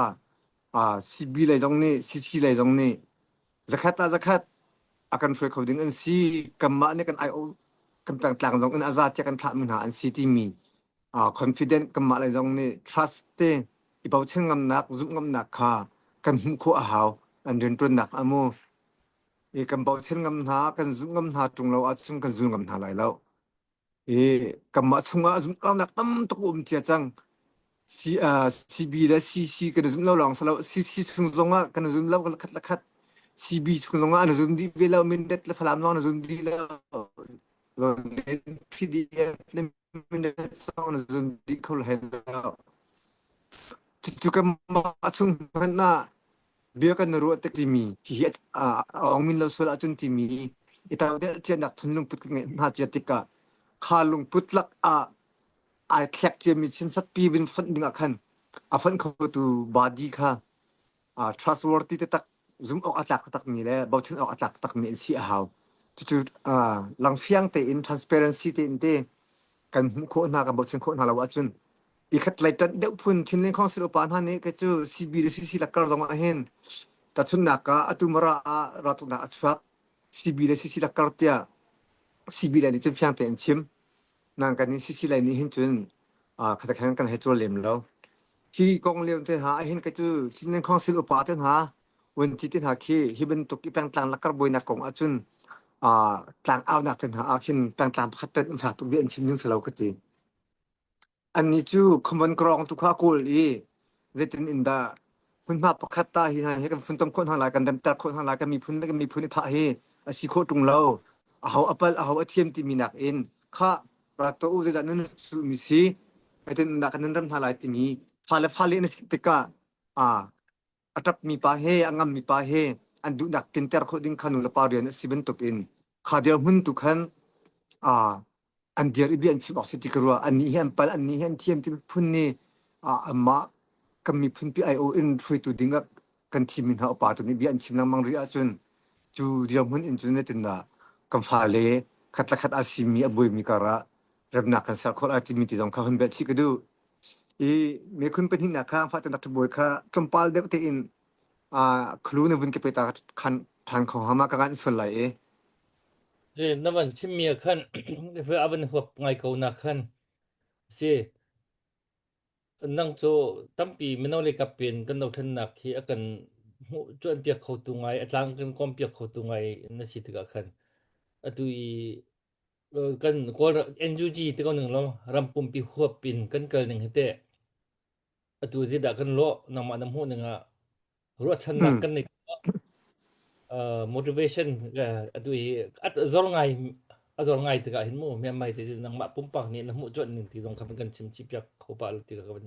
CB lei zong nih CC lei zong nih zakhat ah zakhat a kan hruai kho ding an si kanmah nih kan ai kan pengtlang zong in a za tiah kan thlahmi hna an si timi confident kanmah lei zong nih trust te i bochan ngamnak zumh ngamnak kha kan hmuh khawh a hau an rianṭuannak a mu i kan bochan ngam hna kan zumh ngam hna ṭung lo ahcun kan zul ngam hna lai lo i kanmah chungah zumhlonak tam tuk a um cia cang C, uh, CB le CC kan i zum lo lawng si lo CC chung zongah kan i zum lo khat le khat CB chung zongah an zum dih ve lo Mindat le Falam zong an zum dih lo PDF le Mindat zong an zum dih kho hlei lo cucu kanmah chung hmanh ah bia kan ruah tik timi hihi a ong min lo sual ahcun timi i taudelh cianak thinlungput kan ngeih hna cia tikah kha lungput lak ah ai thlek ciami chinsatpi vin fonh ding ah khan a fonh khotu body kha trustworthy taktak. Zum awk a tlak takmi le bochan awk a tlak takmi an si a hau. Cucu langfiang tein transparency tein te kan hmuh khawh hna kan bochan khawh hna lo ahcun i khat lei ṭanh deuh phun Chinland Council upa hna nih kei cu CB le CC lakar zong ah hin tahchunhnak ah atu Mara ah raltuknak a chuak CB le CC lakar tiah CB lei nih cun fiang tein chim nang kan nih CC lei nih hin cun khatakhan kan hei cawl lem lo. Hi kong lio te hna ahhin kei cu Chinland Council upa te hna vuanci te hna khi hi bantuk i pengtlang lakar buainak kong ahcun tlang aunak te hna ah khin pengtlang pakhat ṭanh in fak tuk bia an chim ding si lo ka ti. Annih cu common ground tu kha a kawl i zeitin in dah hmunhma pakhat ta hi hna hi kan funtom khawh hna lai, kan remter khawh hna lai, kan miphun le kan miphun i thah hi a si khawh ṭung lo. Aho a palh, aho a thiam timi nakin khah rak tuah u zeidah nan suhmi si, zeitin in dah kan nan rem hna lai timi fale fale na chimh tikah aa a ṭapmi pa he a ngammi pa he an duhnak tlinter khawh ding kha nu le pa rian a si bantukin kha dirhmun tu khan aa an dir i bia an chim awk si ti ka ruah. Annih hi an pal, annih hi an thiam ti phun nih anmah kan miphun pi aiawh in hruaitu ding ah kan thimmi hna upa tu nih bia an chim lengmang rih ahcun cu dirhmun in cun zeitindah kan fale khat le khat aa simi a buaimi karah remnak kan ser khawh lai timi ti zong kha hun beh chih ka duh. I miphun pahnihnak kha fahternak ṭhabawi kha tlawmpal deuh tein khulu na vun ka pe ta khan ṭhan kho hnga ma ka ngan sual lai i. Na van chimmi ah khan a van huap ngai ko na khan si nang cu tampi mino le kap in kan dothlennak hi a kan hmuh cuanpiak khotu ngai a tlang kan kawmpiak khotu ngai na si tikah khan atu i kan Kawl NUG ti ko ning lo ram pumpi huap in kan kal ning hi teh atu zeidah kan lawh nangmah na hmuh ning ah ruahchannak kan nei motivation atu hi zor ngai a zor ngai tikah hin mu Myanmar te nangmah pumpak nih na hmuh cuanh ning ti zong kha kan chim chih piak kho pa lo ti ka van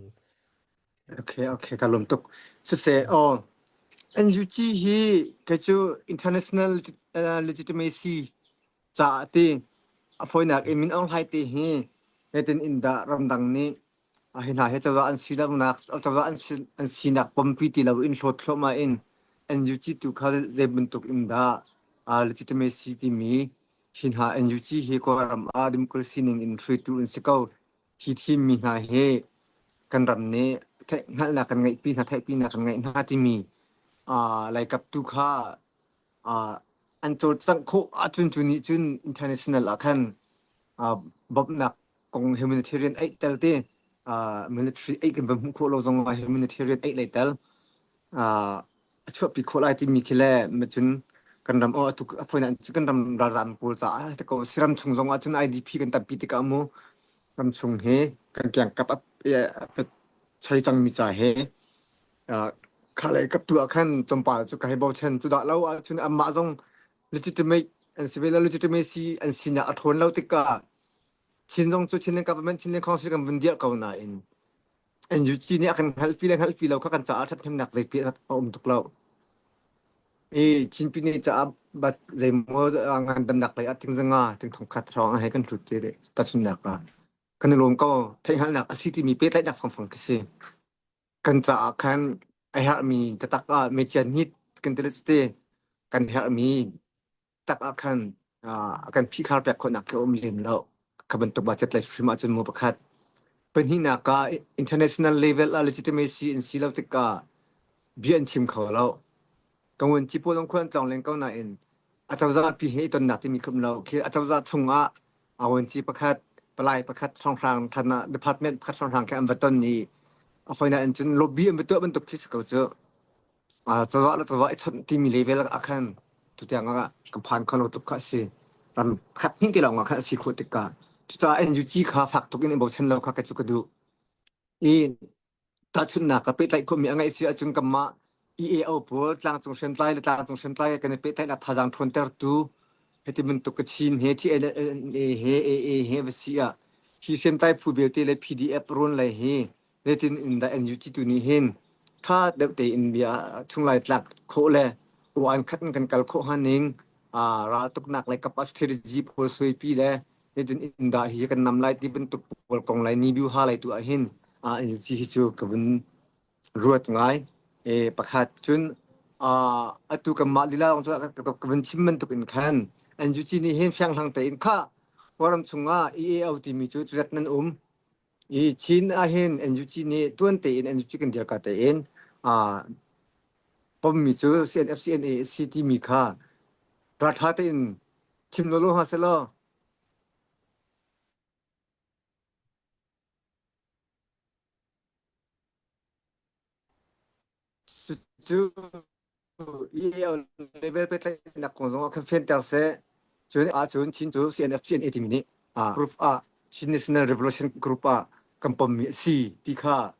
Okay, okay, ka lawm tuk. Siseh, oh, NUG hi kei cu international legitimacy caah ti a fawinak in Min Aung Hlaing te hi zeitin in dah ramdang nih hi hna hi cozah an si lonak cozah an si an sinak pompi ti lo in hlawt thluahmah in NUG tu kha zei bantuk in dah legitimacy timi hi hna NUG hi Kawlram ah democracy ning in hruaitu an si ko hi thimmi hna hi kan ram nih hngalhnak kan ngeihpi hna theihpinak kan ngeih hna timi laikap tu kha an cawlcangh khawh ahcun cu nih cun international ah khan bawmhnak kong humanitarian aid tel te military aid kan va hmuh khawh lo zong ah humanitarian aid lei tel a chuahpi khawh lai timi khi le cun kan ram aw atu a fawinak cu kan ram ralzaam pawl caah te ko siram chung zong ah cun IDP kan tampi tikah mu ram chung hi kan kiangkap a choi cangmi ca he kha lei kap tu ah khan tlawmpal cu ka hei bochan cu dah lo ahcun anmah zong legitimate an si ve lo legitimacy an sinak a ṭhawn lo tikah Chin zong cu Chinland government Chinland Council kan vun dirh ko nain NUG nih a kan hngalhpi le hngalhpi lo kha kan caah ṭhathnemnak zeipi a um tuk lo. I Chinpi nih caah bat zeimaw ngandamnak lei ah tingzanga ting thongkhat hrawng a hei kan hlut te tahchunhnak ah kan i lawm ko theihhngalhnak a si timi pehtlaihnak fangfang khi si. Kan caah khan a herhmi taktak ah mecia nit kan ti le cute kan herhmi tak ah khan a kan phihkhar piak khawhnak khi a um lem lo. Kha bantuk budget lei hrim ahcun mu pakhat. Pahnihnak ah international level ah legitimacy in si lo tikah bia an chim kho lo. Ka ngun ci pawl khuan tlawng len ko nain acozah pi he i tonnak timi khum lo khi acozah chung ah awanci pakhat palai pakhat hrawnghrang than ah department pakhat hrawnghrang khi an va ton i a foina in cun lobby an va tuah bantuk khi si ko cu cozah le cozah i chawnh timi level ah khan tutiang ah ka phan kho lo tuk kha a si ram khat hnih te lawng ah khan a si khawh tikah cucaah NUG kha fak tuk in i bochan lo kha ka cu ka duh i Tahchunhnak ka pehtlaih khawhmi a ngeih si ahcun kanmah EAO pawl tlangcung hriamtlai le tlangcung hriamtlai kan i pehtlaihnak thazaang ṭhawntertu hiti bantuk Kachin he TNLA he AA he va si ah hi hriamtlai phu vialte le PDF rawn lei hi zeitin in dah NUG tu nih hin ṭha deuh tein bia chunglai tlak khawh le uan khat in kan kal khawh hnga ning raltuknak le kap ah strategy pawl suaipi le Nitin inn dah hi kan nam lai ti bantuk pawl kong lai ni biu ha lai tu ah hin a NUG hi cu ka vun ruat ngai. E pakhat cun Uh, atu kanmah lila lawng cu ka van chim bantuk in khan NUG nih hin fianghlang tein kha Kawlram chungah EAO timi cu cuzat nan um i Chin ahhin NUG nih tuan tein NUG kan dirka tein uh, pommi cu CNF CNA si timi kha ralṭha tein chim lawlaw hna selaw Cucu EAO level pehtlaihnak kong zong ah khan fianter seh. Cun ahcun Chin cu CNF CNA timi nih group ah Chin National Revolution Group ah kan pommi a si ti kha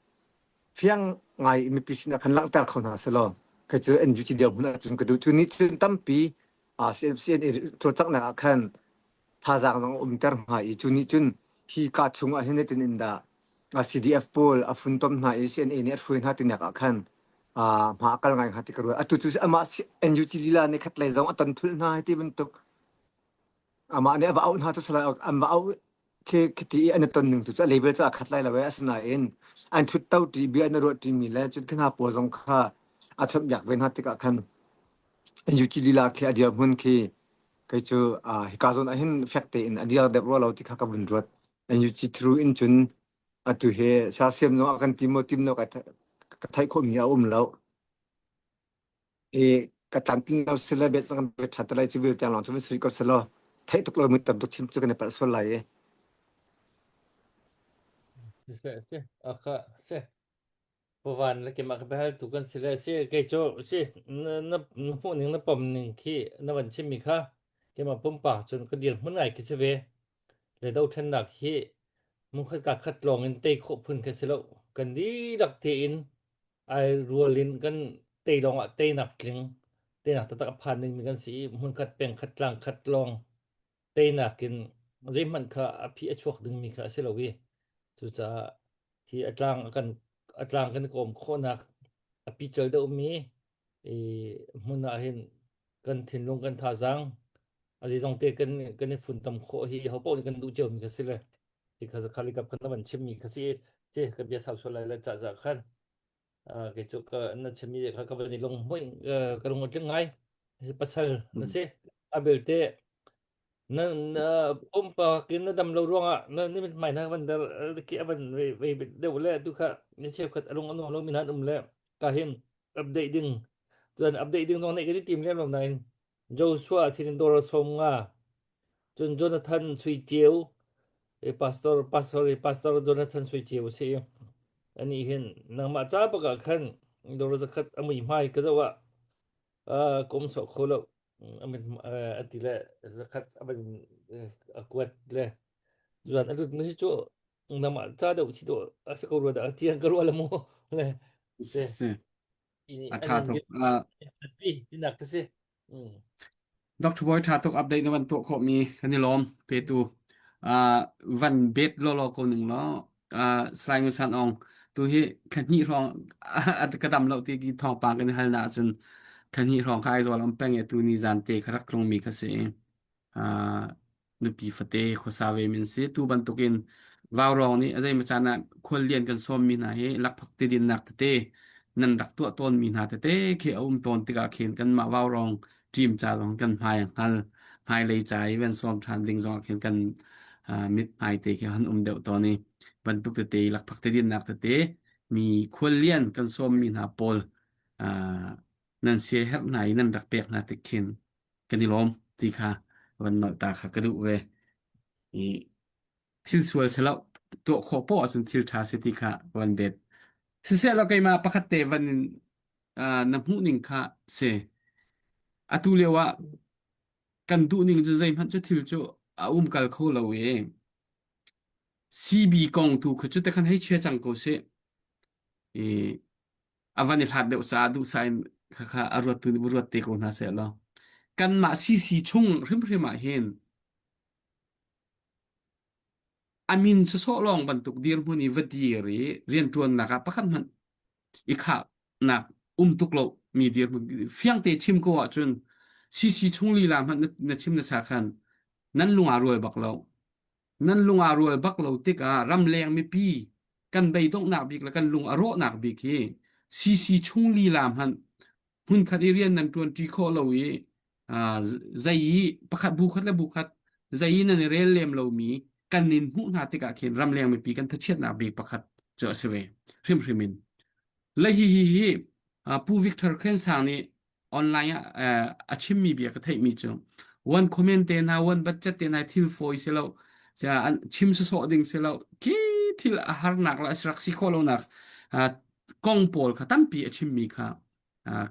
fiang ngai in mipi sinah khan langhter kho hna selaw kei cu NUG dirhmun ahcun ka duh. Cu nih cun tampi CNF CNA cawlcanghnak ah khan thazaang zong a umter hnga i cu nih cun hi ka chung ah hin zeitin in dah CDF pawl a funtom hna i CNA nih a hruai hna tinak ah khan hma a kal ngai hnga ti ka ruat. Atu cu amah NUG lila nih khat lei zong a ton thulh hna hei ti bantuk amah nih a va auh hna cu salai an va auh khi khiti i an i ton ning tu cu a label cu a khat lai lo e asinain an thut to ti bia an i ruah ṭimi le cun khi hna pawl zong kha a chawnhbiak ve hna tikah khan NUG lila khi a dirhmun khi kei cu hika zawn ah hin fek tein a dir deuh rua lo ti kha ka vun ruat. NUG through in cun atu hi sersiam zong a kan tim maw tim lo ka ka theih khawhmi a um lo. I ka tlamtlin lo sile bet zong kan ṭha te lai cu vial tiang lawng cu van sui ko selaw theih tuk lo mi tam tuk chim cu kan i palh sual lai i. Si si akha si Pavan le keimah ka biahal tu kan si le si kei cu si na na na hmuh ning na pom ning khi na van chimmi kha keimah pumpak cun ka dir hmun ngai khi si ve. Le dothlennak hi mungkhat ka khat lawng in tei khawh phun khi si lo. Kan dihlak tein ai rual in kan tei lawng ah teinak tling teinak taktak a phan dingmi kan si i hmunkhat peng khat tlang khat lawng teinak in zeihmanh kha a phi a chuak dingmi kha a si lo i cucaah hi a tlang a kan a tlang kan kawm khawhnak a pical deuhmi i hmun ah hin kan thinlung kan thazaang a zeizong te kan kan i funtom khawh hi ho paoh nih kan duh ciomi kha si le hi kha khali kap kan van chimmi kha si ci ka bia sau sual lai le ca za khan kei cu ka na chimmi kha ka van i lung hmuih ka lung a tling ngai pasal na si a belte Na na pumpak in na dam lo ruangah na ni mithmai hna van der ki a van vei vei deuh le tu kha ni cheukhat a lung a nuam lo mi hna an um le ka hin update ding cun update ding zong neih kan i tim lem lo nain Joshua sinin dawr som nga cun Jonathan Sui Ceu e pastor pastor pastor Jonathan Sui Ceu si ani hin nangmah ca bak ah khan dawr zakhat a mui hmai ka zoh ah kum sawh kho lo a ti le zakhat a van a kuat le zuan a lut mi hi cu nangmah ca deuh si dawh a si ko rua dah tiang ka ruah le mu le Si. A ṭha tuk. Tinak ka si. Dr. Boy ṭha tuk update na van tuah khawhmi kan i lawm petu. Uh, van bet lawlaw ko ning law uh, Salai Ngun San Aung tu hi thla hnih hrawng ka dam lo ti ki thawngpang kan hal na ahcun thla hnih hrawng kha Aizawl am peng e tu ni zan te kha rak tlungmi kha si. Uh, nupi fate khuasa ve min si tu bantukin vaurawng nih a zeimaw caan ah khuallian kan sawmmi hna hi lakphak ti dinnak tete nan rak tuah tawnmi hna tete khi a um tawn tikah khin kanmah vaurawng team ca zong kan hmai a hngal hmailei ca i van sawm ṭhan ding zong ah khin kan mit hmai te khi han um deuh tawn i bantuk tete lakphak ti dinnak tete mi khuallian kan sawmmi hna pawl nan siaherh hna i nan rak pek hna tik khin kan i lawm ti kha van nolh ta kha ka duh ve i thil sual selo tuah khawh poah ahcun thil ṭha si ti kha van bet siseh law keimah pakhat te van in na hmuh ning kha si atu lio ah kan duh ning cu zeihmanh cu thil cu a um kal kho lo i CB kong tu kha cu te khan hei chia cang ko sih i a van i hlat deuh caah duhsah in khakha a ruattu nih ruat te ko hna seh law kanmah CC chung hrimhrim ah hin a min sawsawh lawng bantuk dirhmun i va dir i rianṭuannak ah pakhat hmanh i khahnak um tuk lo mi dirhmun fiangte chim ko ahcun CC chung lila hmanh na chim na sa khan nan lung aa rual bak lo Nan lung aa rual bak lo tikah ramleng mipi kan beidonghnak bik le kan lung a rawhnak bik hi CC chung lila hmanh Hmunkhat i rian nan ṭuanṭi khawh lo i zei i pakhat bu khat le bu khat zei i nan i rel lem lomi kan nin hmuh hna tikah khin ramleng mipi kan thachiatnak bik pakhat cu a si ve hrimhrim in. Le hi hi hi Pu Victor Khen Sang nih online ah a chimmi bia ka theihmi cu one comment te hna one budget te hna thil fawi si lo an chim sawsawh ding si lo khi thil a harnak le a rak si khawh lonak kong pawl kha tampi a chimmi kha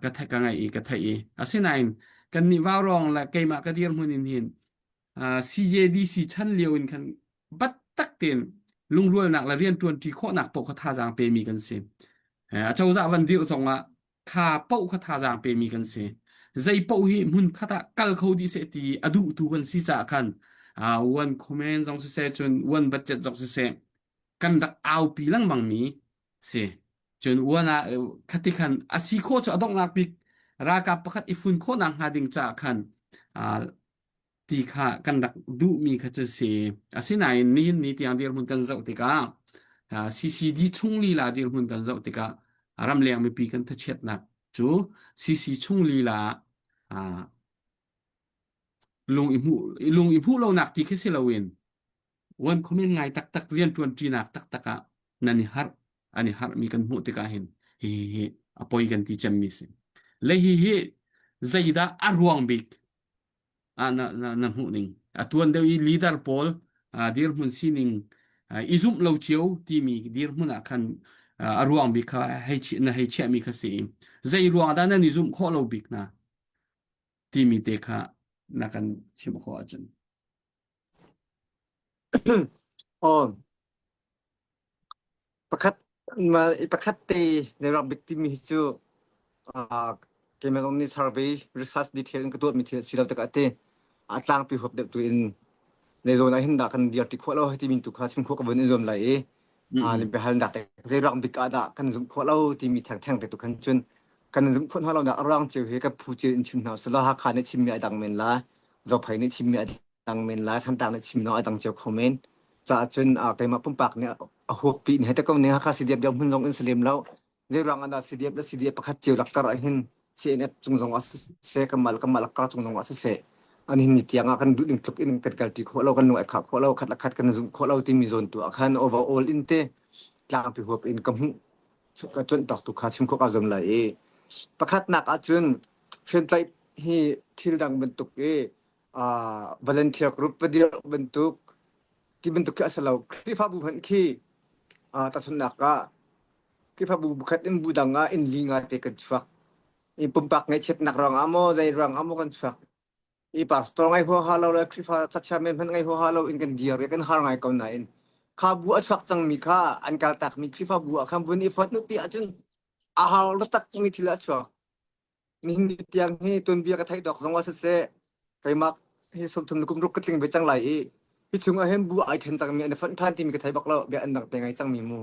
ka theih ka ngaih i ka theih i asinain kannih vaurawng le keimah ka dirhmun in hin CJDC chan lio in khan bat tak tein lungrualnak le rianṭuanṭi khawhnak paoh kha thazaang pemi kan si. Acozah van dirh zongah kha paoh kha thazaang pemi kan si. Zei paoh hi hmun khat ah kal kho dih seh ti a duhtu kan si caah khan one comment zong siseh cun one budget zong siseh kan rak aupi lengmang mi si. Cun uan ah khati khan a si khawh cu a donghnak bik ralkap pakhat i fun khawhnak hnga ding caah khan ti kha kan rak duhmi kha cu si. Asinain nihin ni tiang dirhmun kan zoh tikah CCD chung lila dirhmun kan zoh tikah ramleng mipi kan thachiatnak cu CC chung lila ah lung i hmuh lung i hmuh lonak ti khi si loin One comment ngai taktak rianṭuan ṭinak taktak ah nan i harh an i harhmi kan hmuh tikah hin hihi hi a poi kan ti cemmi si. Le hihi zeidah a ruang bik ah na, na, na hmuh ning? A tuan deuh i leader pawl dirhmun sining i zumh lo cio timi dirhmun ah khan a ruang bik kha hei na hei chiahmi kha si. Zei ruang dah nan i zumh khawh lo bik na timi te kha na kan chimh khawh ahcun. Aw, pakhat ma pakhat te na rak bik timi hi cu ah keimah zong nih survey research detail in ka tuahmi thil a si lo tikah te a tlangpi huap deuh tu in zei zawn ah hin dah kan dir ti khawh lo timi tu kha chim khawh ka vun in zuam lai i ah Mm-mm. na biahalnak te zei ruang bik ah dah kan zumh khawh lo timi thengtheng te tu khan cun kan zumh khawh hna lo nak a ruang cio hi ka phu cio in chim hna usih law Hakha nih chimmi a dang men la Zophei nih chimmi a dang men lai Thantlang nih chim a dang cio kho men. Caah cun keimah pumpak nih a huappi in hei ko ning Hakha CDF deuh hmun zong in si lem lo. Zei ruang ah dah CDF le CDF pakhat cio lakkar ah hin CNF cung zong ah siseh kanmah le kanmah lakkar cung zong ah siseh an hin ni tiang ah kan duh ning tluk in kan kalṭi khawh lo kan lung ai khah khawh lo khat le khat kan zumh khawh lo timi zawn tu ah khan overall in te tlangpi huap in ka hmuh ka cuanh tawk tu kha chim khawh ka zuam lai i pakhatnak ah cun hriamtlaih hi thil dang bantuk i uh, volunteer group va dirh bantuk ti bantuk khi a si lo. Khrihfabu hmanh khi uh, tahchunhnak ah Khrihfabu bukhat in bu dang ah inn li nga te kan chuak. I pumpak ngaihchiatnak ruang ah maw zei ruang ah maw kan chuak. I pastor ngai huaha lo le Khrihfa chairman hmanh ngai huaha lo in kan dir i kan har ngai ko nain kha bu a chuak cangmi kha an kaltakmi Khrihfabu ah khan vun i fonh ti ahcun a har takmi thil a chuak. Nihin ni tiang hi tuanbia ka theih dawk zong ah siseh keimah hi 30 kum ruk ka tling ve cang lai i hi chung ah hin bu ai then cangmi an i fonh ṭhan timi ka thei bak lo bia an dang te ngai cangmi mu.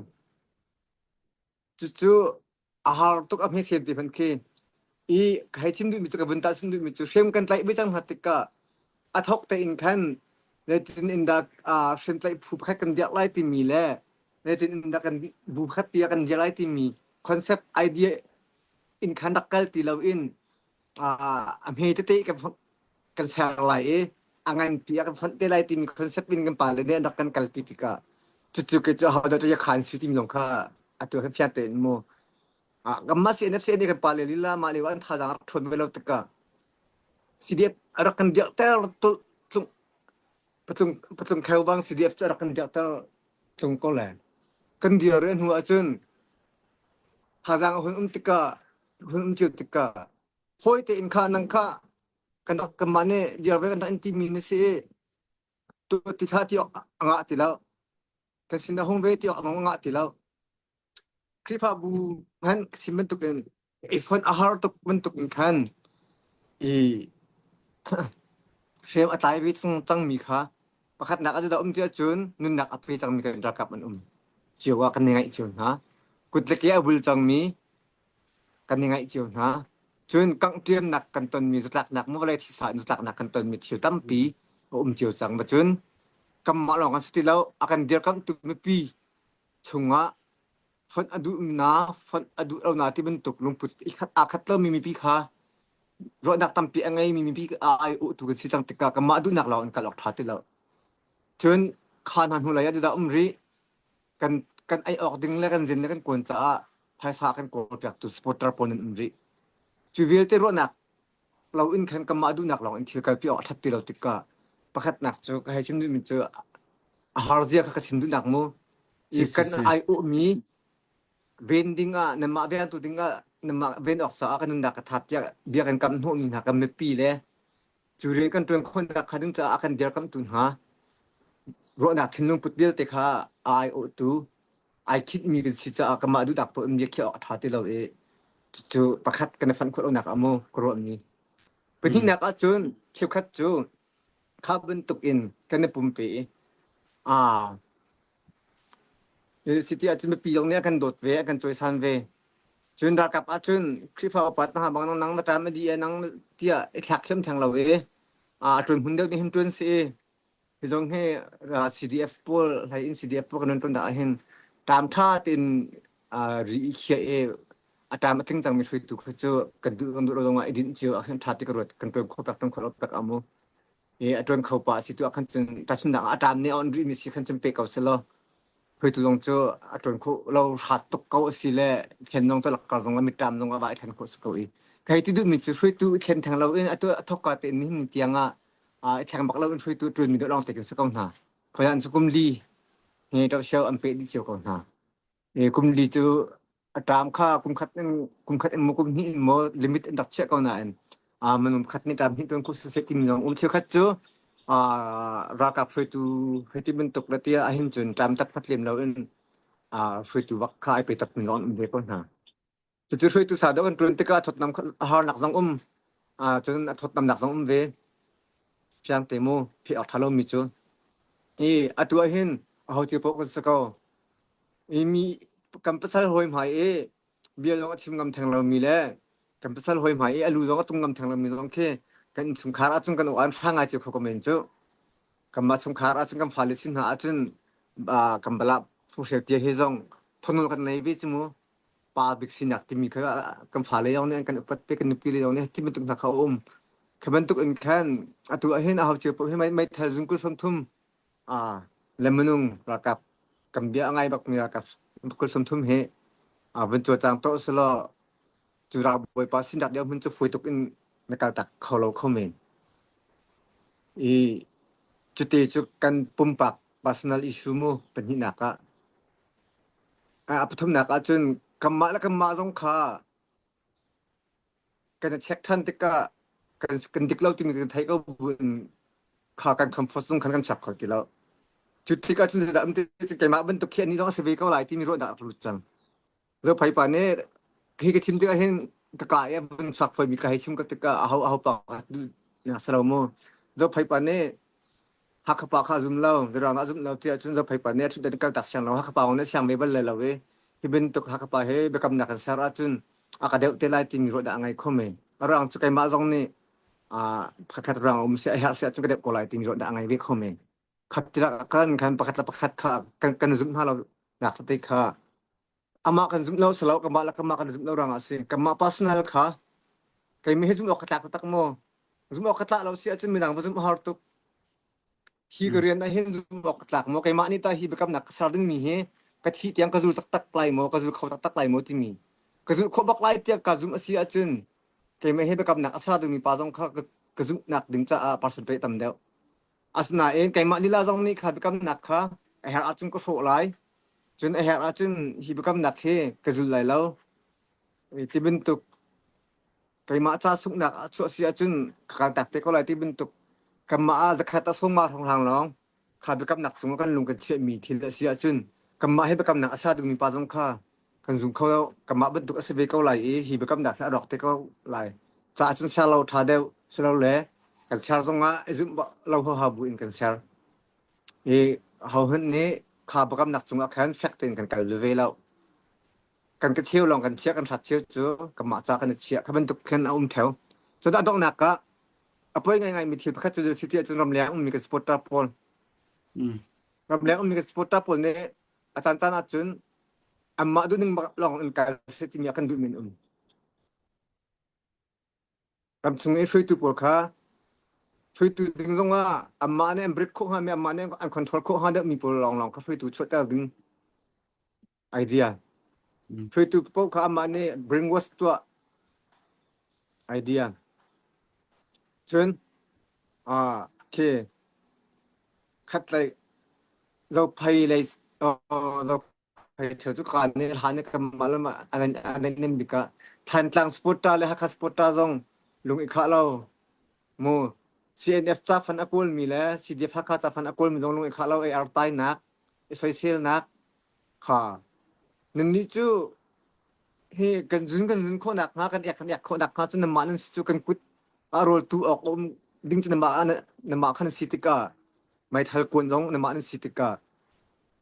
Cucu a har tuk a hme sem ti hmanh khi i ka hei chim duhmi cu ka vun tah chim duhmi cu hrem kan tlaih ve cang hna tikah a thok tein khan zeitin in dah hriamtlaih phu pakhat kan dirh lai timi le zeitin in dah kan bu pakhat pi ah kan dirh lai timi concept idea in khan rak kal ti loin a hme tete kan kan ser lai i a nganpi a kan fonh te lai timi concept in kan pale nih an rak kan kalpi tikah cucu ke cu ho dah khan si timi zong kha atu kan fiang tein mu kanmah CNF CNA kan pale lila mah lio an thazaang rak ṭhawn ve lo tikah CDF a rak kan dirhter tlung patlung patlung kheu bang CDF cu a rak kan dirhter tlung ko le kan dir hnu ahcun Thazaang a hun um tikah hun um cio tikah fawi tein kha nang kha kan rak kanmah nih dir ve kan rak in timi na si i tu ti thla ti awk a ngah ti lo. Kan sin a hung ve ti awk a ngah ti lo. Khrihfabu hmanh chim bantukin i fonh a har tuk bantukin khan i hrem a tlai ve cangmi kha pakhatnak ah zeidah um ti ahcun nunnak a pe cangmi kan ralkap an um cio ah kan i ngaih cio hna. Kut le ke a bul cangmi kan i ngaih cio hna. Cun kangh-ṭiamnak kan tonmi zatlaknak maw vawlei thisa in zatlaknak kan tonmi thil tampi a um cio cang. Cun kanmah lawng kan si ti lo, a kan dirkamhtu mipi chungah. Fonh a duh na fonh a duh lo na ti bantuk lungput i khat aa khat lomi mipi kha ruahnak tampi a ngeimi mipi a ai tu kan si cang tikah kanmah duhnak lawng in kal awk ṭha ti lo. Cun kha hna hnulei ah dah um rih kan kan ei awk ding le kan zin le kan kuan caah phaisa kan kawlpiaktu supporter pawl nan um rih. Cu vialte ruahnak lo in khan kanmah duhnak lawng in thil kalpi awk a ṭhat ti lo tikah pakhatnak cu ka hei chim duhmi cu a har zia kha ka chim duhnak mu. Si I si kan si. ai uhmi ven ding ah nanmah vengtu ding ah nanmah ven awk caah kan nunnak ka thap tiah bia kan kam hnawhmi hna kan mipi le cu rian kan ṭuan khawhnak kha ding caah a kan dirkamhtu hna ruahnak thinlung put vialte kha a aiawhtu ai khitmi kan si caah kanmah duhnak paoh in bia khiah awk a ṭha ti lo i cucu pakhat kan i fanh khawh lonak ah mu ka ruahmi. Pahnihnak ahcun cheukhat cu kha bantuk in kan i pumpe i aa City ahcun mipi zong nih a kan dawt ve, a kan cawisan ve. Cun ralkap ahcun Khrihfa upa hna bang nang na ṭam a dih nang tiah i thlak thiam theng lo i a ṭuan hmun deuh nih hin ṭuan si i hi zong hi CDF pawl hlei in CDF pawl kan ṭuan dah ahhin ṭam ṭha tein ri i khiah i a ṭam a tling cangmi hruaitu kha cu kan duh kan duh lo zongah i dinh cio ahhin ṭha ti ka ruat kan ṭuan khawh pek ṭuan khawh lo pek a mu. I a ṭuan kho pah si tu ah khan cun tahchunhnak ah a ṭam nih a on rihmi si khan cun pe ko selaw hruaitu zong cu a ṭuan khawh lo hrat tuk ko a si le thlen zong cu lakkar zong a mitṭam zong a va i thlen khawh si ko i kai ti duhmi cu hruaitu i thlen theng lo in atu a thawkka tein nihin tiang ah i thleng bak lo in hruaitu ṭuanmi deuh lawng te kan si ko hna. Khoi an cu kum li he ṭohsio an peh dih cio ko hna. Kum li cu a ṭam kha kum khat in kum khat in maw kum hnih in maw limit an rak chiah ko nain minung khat nih ṭam hnih tuan kho siseh timi zong um cheukhat cu ralkap hruaitu hei ti bantuk le tiah ahhin cun ṭam taktak lem loin hruaitu bak kha ai pe takmi zong an um ve ko hna. Cucu hruaitu sa deuh an ṭuan tikah a thawtnam a harnak zong um cun a thawtnamnak zong um ve. Fiang te mu pheh awk ṭha lomi cu. I atu ahhin aho cio paoh kan si ko. I mi kan pasal hawi hmai i bia zong a chim ngam theng lomi le kan pasal hawi hmai i a lu zong a tung ngam theng lomi zong khi kan innchungkhar ahcun kan aw an hrang ngai cio kho ko men cu. Kanmah chungkhar ahcun kan fale sin hna ahcun kan balah funghreu tia hi zong thonul kan nei ve cu mu. Pa bik sinak timi kha kan fale zong nih an kan upat pe kan nupi le zong nih ti bantuk hna kha a um. Kha bantuk in khan atu ahhin a ho cio paoh hi meithal zung kul 30 le minung ralkap kan bia a ngai bakmi ralkap kul 30 hi vun cawlcang tuah usulaw cu ralbawipa sinak deuh hmun cu fawi tuk in na kaltak kho lo kho men. I cuti cu kan pumpak personal issue mu pahnihnak ah. A pathumnak ahcun kanmah le kanmah zong kha kan i check ṭhan tikah kan kan dik lo timi kan theih ko buin kha kan comfort zone khan kan chuak kho ti lo. Cu tik ahcun zeidah um ti cu keimah bantuk khi anih zong a si ve ko lai timi ruahnak a lut cang. Zophei pa nih hi ka chim tikah hin ka ka i a vun chuak foimi ka hei chim ko tikah aho aho pa duh na si lo mu. Zophei pa nih Hakha pa kha a zum lo, Mirang a zumh lo tiah cun Zophei pa nih a ṭhutdan kal tak siang lo, Hakha pa nih siang ve bal lai lo i hi bantuk Hakha pa he biakamnak kan ser ahcun a ka deuh te lai timi ruah dah a ngei kho men. A ruang cu keimah zong nih pakhat ruang a um si a herh si ahcun ka deuh ko lai timi ruah dah a ngei ve kho men. Khat tilak kan khan pakhat le pakhat kha kan kan zumh hna lo nak tete kha amah kan zumh lo si lo kamah le kamah kan zumh lo ruangah a si. Kanmah personal kha keimi hi zumh awk ka tlak taktak maw? Zumh awk ka tlak lo si ahcun midang va zumh a har tuk. Hi ka rian ah hin zumh awk ka tlak maw? Keimah nih tah hi biakamnak ka ser dingmi hi ka thih tiang ka zul taktak lai maw? Ka zul kho taktak lai maw timi. Ka zulh khawh bak lai tiah ka zumh a si ahcun keimah hi biakamnak a ser dingmi pa zong kha ka zumhnak ding caah percentage tam deuh. Asinain keimah lila zong nih kha biakamnak kha a herh ahcun ka hrawh lai. Cun a herh ahcun hi biakamnak hi ka zul lai lo. Ti bantuk keimah ca sunghnak a chuah si ahcun ka kaltak te ko lai ti bantuk kanmah ah zakhat a sung ma hrawnghrang lawng kha biakamnak cungah kan lung kan chiahmi thil a si ahcun kanmah hi biakamnak a sa dingmi pa zong kha kan zum kho lo kanmah bantuk a si ve ko lai i hi biakamnak hi a rawk te ko lai caah cun ser lo ṭha deuh si lo le kan ser zongah i zumh lo huaha bu in kan ser i hohmanh nih kha biakamnak cungah khan fek tein kan kal ve lo kan ka cheu lawng kan chiah kan hrat cheu cu kanmah ca kan i chiah kha bantuk khin a um theo cun a donghnak ah a poi ngaingai mi thil pakhat cu si ti ahcun ramleng ummi kan supporter pawl ramleng ummi kan supporter pawl nih a caan caan ahcun. Anmah duhning bak lawng in kal seh timi a kan duhmi an um. Ramchung i hruaitu pawl kha hruaitu ding zongah anmah nih an brief khawh hngami anmah nih an control khawh hnga deuhmi pawl lawnglawng kha hruaitu chuahter ding idea. Hruaitu paoh kha anmah nih brainwash tuah idea. Cun ah khi khatlei zophei lei Hei cu kaan nih hlan i kanmah lam ah an nem bik ah Thantlang Supporter le Hakha Supporter zong lung i khah lo. Mu CNF cafan a kawlmi le CDF Hakha cafan a kawlmi zong lung i khah lo AR tainak, i soiselnak kha. Nannih cu hi kan zun kan zun khawhnak hnga kan ek kan ek khawhnak hnga cu nanmah nan si cu kan kut ah rawltu awk a um ding cu nanmah nanmah khan si tikah meithal kuan zong nanmah nan si tikah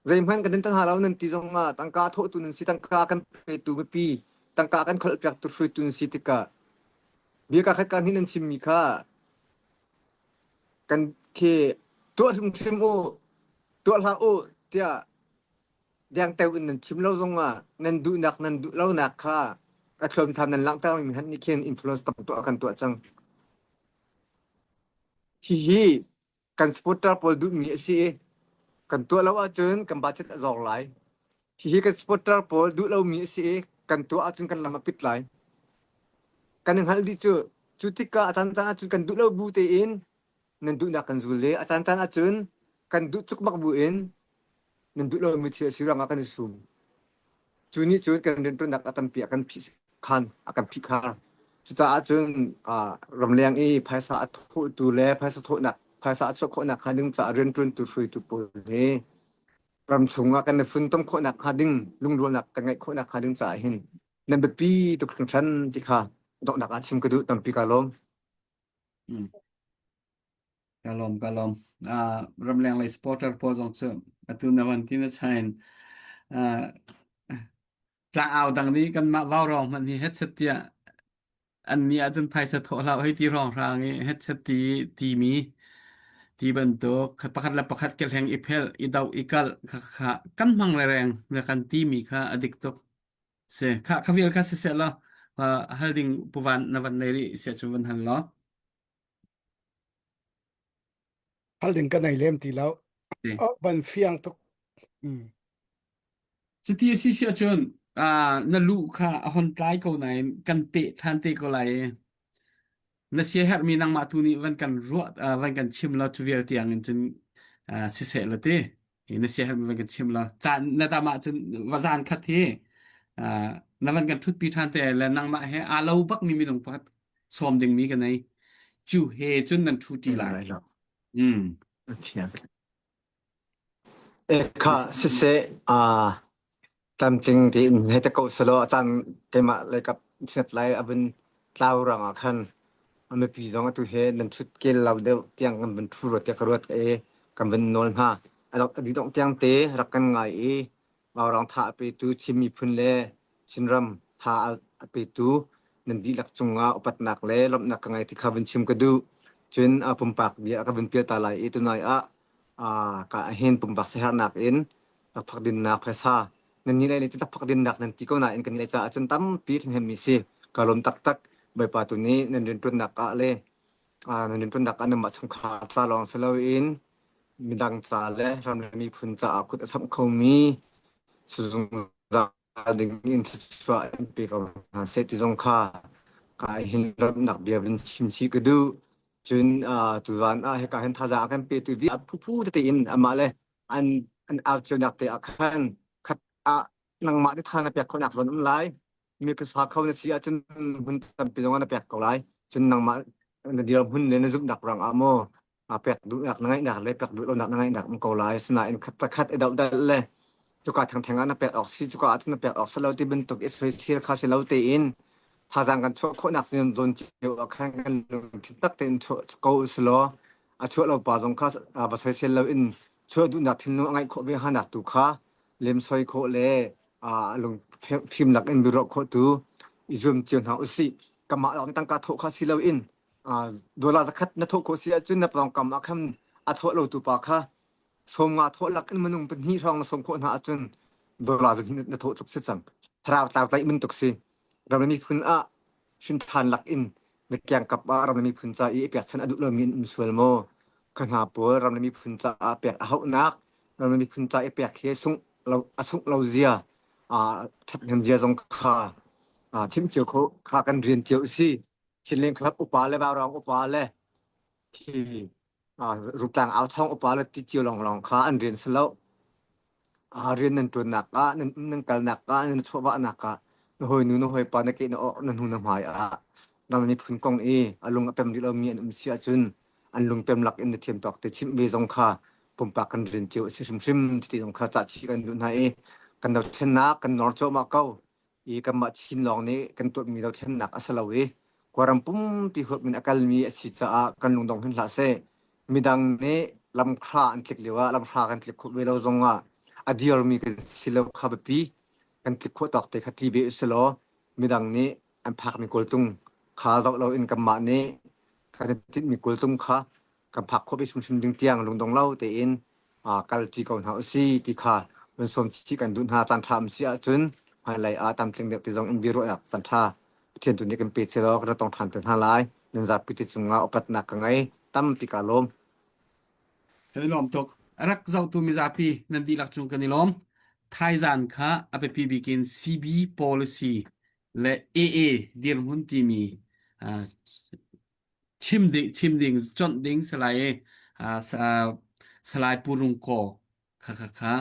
Zeihmanh kan in tang hna lo nan ti zongah tangka thawhtu nan si, tangka kan petu mipi, tangka kan kholhpiaktu hruaitu nan si tikah bia ka khat ka hnih nan chimmi kha kan khi tuah hrimhrim u, tuah hlah u tiah dengteo in nan chim lo zongah nan duhnak nan duh lonak kha a thluamthlam nan langhter mi hmanh nih khin influence tam tuah kan tuah cang. Hihi kan supporter pawl duhmi a si i kan tuah lo ahcun kan budget a zor lai. Hihi kan supporter pawl duh lomi a si i kan tuah ahcun kan lam a pit lai. Kan i hngalh dih cu. Cu tikah a caancaan ahcun kan duh lo bu tein nan duhnak kan zul i a caancaan ahcun kan duh cukmak bu in nan duh lomi thil a si ruangah kan i sum. Cu nih cun kan rianṭuannak a tampi a kan phih khan a kan phih khar. Cucaah cun ramleng i phaisa a thawhtu le phaisa thawhnak phaisa a chuah khawhnak hnga ding caah rianṭuantu hruaitu pawl hi ramchung ah kan i funtom khawhnak hnga ding lungrualnak kan ngeih khawhnak hnga ding caah hin nan biapi tuk hringhran ti kha donghnak ah chim ka duh tampi ka lawm. Mm. Ka lawm, ka lawm. Uh, ramleng lei supporter pawl zong cu atu na van ti na chain uh, tlangau dang nih kanmah vaurawng hmanh hi headset tiah an nih ahcun phaisa thawh hlah hei ti hrawng hrang i headset ti timi ti bantuk khat pakhat le pakhat kehleng i phelh i doh i kalh kha kha kan hmang rereng na kan timi kha a dik tuk si kha kha vial kha siseh law uh, hal ding puvan na van nei rih sia cu van hal law Hal ding ka nei lem ti lo. Oh, van fiang tuk. Mm. Cuti a si si ahcun ah, na lu kha a hon tlai ko nain kan peh ṭhan te ko lai i na siaherhmi nangmah tu nih van kan ruah ah, van kan chim law cu vial tiang in cun ah, siseh law ti hi na siaherhmi van kan chim law caan na dam ahcun va zan khat hi ah, na van kan ṭhutpi ṭhan te le nangmah he aa lo bakmi minung pakhat sawm dingmi ka nei cu he cun nan ṭhu ṭi lai. Mm. Kha siseh aa tlamtling tein hei te ko selaw a caan keimah leikap thinat lai a vun tlau ruangah khan a mipi zong atu he nan ṭhut kel lo deuh tiang kan vun ṭhu rua tiah ka ruat i kan vun nawl hna. A dih tiang te rak kan ngai i Vaurawng tha a petu Chin miphun le Chinram tha a petu nan dihlak cungah upatnak le lawmhnak ka ngei ti kha vun chim ka duh. Cun pumpak bia ka vun pial ta lai i tunai ah ka hin pumpak siaherhnak in lakphak dinnak phaisa nan nih lai nih lakphak dinnak nan ti ko nain kan nih caah cun tampi ṭhahnemmi si. Ka lawm taktak. Bawipa tu nih nan rianṭuannak ah le nan rianṭuannak ah nanmah chungkhar ca lawng si loin midang ca le ram le miphun caah kut a samh khomi zungzal ding in thluachuah in pe ko hna seh ti zong kha ka hin ramnak bia vun chim chih ka duh. Cun tuzaan ah hika hin thazaang a kan petu vi a phuphu tete in amah le an an au cionak te ah khan khat ah nangmah nih tha na pek khawhnak zawn um lai. Mi sa kho na si ahcun hmun tampi zong ah na pek ko lai. Cun nangmah na dirhmun le na zumhnak ruang ah maw pek duhnak na ngeihnak le pek duh lonak na ngeihnak um ko lai. Asinain khat le khat i dohdalh le cuka thengtheng ah na pek awk si cuka ah cun na pek awk si lo ti bantuk i soisel kha si lo tein thazaang kan chuah khawhnak zawn cio ah khan kan lungthin tak tein chuah ko usih law a chuah lo pa zong kha va soisel lo in chuah duhnak thinlung a ngeih khawh ve hnganak tu kha lemsoi khawh le lung fimnak in biaruah khawh tu i zuam cio hna usih. Kamah lawng tangka thawh kha si loin dollar zakhat na thawh khawh si ahcun na pawngkam ah khan a thawh lo tu pa kha sawm nga thawh lak in minung pahnih hrawng na sawm khawh hna ahcun. Dollar zan na thawh tluk si cang. Thlarau tlau tlaih bantuk si. Ram le miphun ah hrin ṭhan lak in na kiangkap ah ram le miphun ca i pekchan a duh lomi an um sual maw? Kha hna pawl ram le miphun caah pek a hauhnak, ram le miphun ca i pek hi sungh lo a sungh lo zia, ṭhathnem zia zong kha thim cio kho kha kan rian cio a si. Chinlink Club upa le Vaurawng upa le khi Rutlang au thawng upa le ti cio lawnglawng kha an rian si lo. Rian nan ṭuannak ah, nan nan kalnak ah, nan chawhvahnak ah, na hawinu na hawipa na ke na awr na hnu na hmai ah ram miphun kong i a lung a pem rih lomi an um si ahcun an lung pem lak in na thiam tawk te chimh ve zong kha pumpak kan rian cio a si hrimhrim ti zong kha cah chih kan duh hna i kan dothlennak kan nawr cuahmah ko. I kanmah Chin lawng nih kan tuahmi dothlennak a si lo i Kawlram pumpi huap in a kalmi a si caah kan lungdong hin hlah seh. Midang nih lamhra an tlik lio ah lamhra kan tlik khawh ve lo zong ah a dirmi kan si lo kha biapi kan tlik khawh tawk te kha tli ve usih law midang nih an phakmi kawltung kha zoh loin kanmah nih kan i tinhmi kawltung kha kan phak khawh ve hrimhrim ding tiang lungdong lo tein kalṭi ko hna usih ti kha van sawm chih kan duh hna. Caan ṭha um si ahcun hmailei ah tamtling deuh ti zong in biaruahnak caan ṭha Pathian tu nih kan pe selaw kan ra tong ṭhan te hna lai. Nan zapi te cungah upatnak ka ngei. Tampi kaa lawm. Kan i lawm tuk. A rak zohtu mizapi nan dihlak cung kan i lawm. Thaizan kha a biapi bik in CB policy le AA dirhmun timi chim ding chim ding chonh ding salai i salai Pu Rung Kaw kha kha kha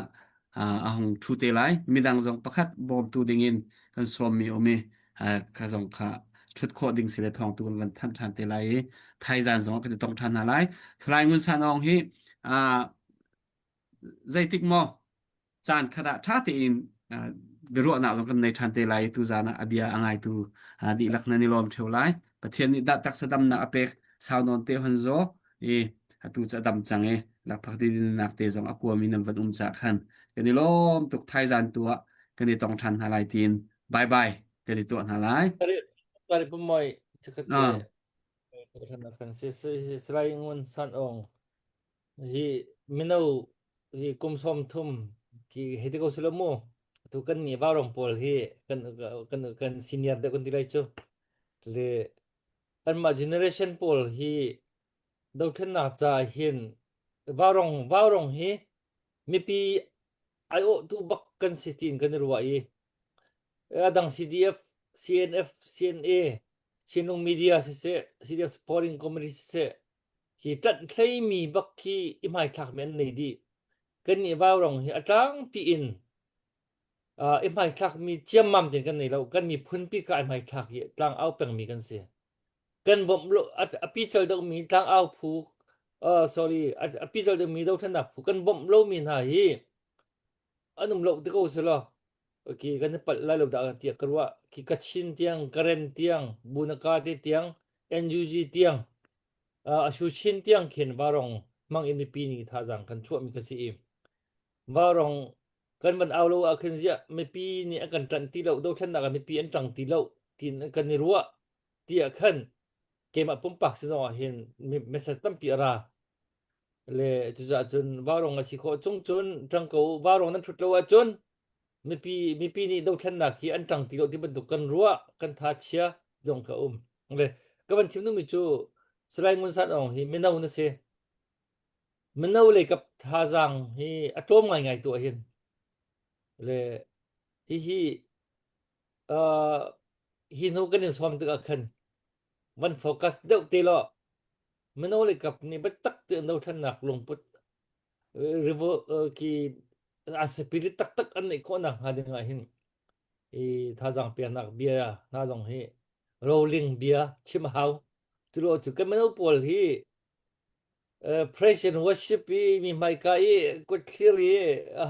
a hung ṭhu te lai. Midang zong pakhat bawmtu ding in kan sawmmi um i kha zong kha ṭhut khawh ding si le thawngtu kan van thanh ṭhan te lai i thaizan zong kan i tong ṭhan hna lai. Salai Ngun San Aung hi zeitik maw caan khat ah ṭha tein biaruahnak zong kan nei ṭhan te lai tu zan ah a bia a ngaitu dihlak nan i lawm ṭheo lai. Pathian nih dah taksa damnak a pek sau nawn te hon zaw i atu cu a dam cang i lakphak ti dinnak te zong a kuami nan van um cah khan kan i lawm tuk thaizan tu ah kan i tong ṭhan hna lai tiin bye bye kan i tuah hna lai. Kari pumoi chakhat te kan si Salai Ngun San Aung Hi mino hi kum 30 ki hei ti ko silo mu. Tu kan nih vaurawng pawl hi kan kan kan senior deuh kan ti lai cu. Le anmah generation pawl hi dothlennak ca hin vaurawng vaurawng hi mipi aiawhtu bak kan si tiin kan i ruah i a dang CDF, CNF, CNA, Chinlung Media siseh, CDF Supporting Committee siseh, Hi ṭanh-hleimi bak khi i hmaithlakmi an nei dih. Kannih vaurong hi a tlangpi in uh, i hmaithlakmi ciammam tein kan nei lo. Kan miphunpi kha ai hmaithlak i tlangau pengmi kan si. Kan bawmh lo a, a pical deuhmi tlangau phu uh, sorry a, a pical deuhmi dothlennak phu kan bawmh lomi hna hi an um lo ti ko selaw okay kan i palh lai lo dah tiah ka ruah khi Kachin tiang Karen tiang Bunaka te tiang NUG tiang a shu chin tiang khin varong hmang in mipi nih thazaang kan chuahmi ka si i varong kan van au lo ah khin ziah mipi nih an kan ṭanh ti lo dothlennak ah mipi an ṭang ti lo tiin kan i ruah tiah khan keimah pumpak si zong ah hin message tampi a ra le cucaah cun varong a si khawh chung cun ṭang ko varong nan ṭhut lo ahcun mipi mipi nih dothlennak hi an ṭang ti lo ti bantuk kan ruah kan tha chia zong ka um le ka van chim duhmi cu Salai Ngun San Aung hi mino na si mino lei kap thazaang hi a tlawm ngaingai tu hin le hihi uh, hi hnu kan in sawm tikah khan van focus deuh te law mino lei kap nih biatak tein dothlennak lungput revo ki a spirit taktak an neih khawh nak hnga ding ah hin i thazaang peknak bia hna zong hi rolling bia chim a hau culo cu kan mino pawl hi praise and worship i mi hmaika i kut thlir i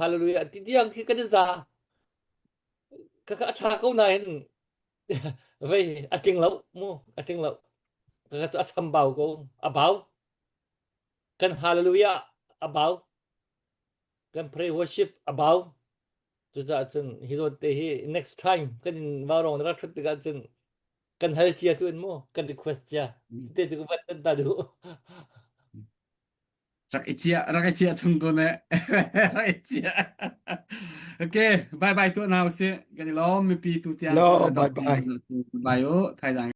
hallelujah ti tiang khi kan i za ka ka a tha ko nain vei a tling lo mu a tling lo ka cu a chambau ko a bau kan hallelujah a bau kan pray worship a bau cucaah cun hi zawn te hi next time kan in vaurong na rak thut tikah cun kan hal cia tu in mu kan request cia te cu van tan ta duh. Rak i ciah, rak i ciah chung ko ne. Rak i ciah. Okay, bye bye tuah hna usih. Kan i lawm mipi tu tiang. Lo, bye bye. Bye u, thaizang.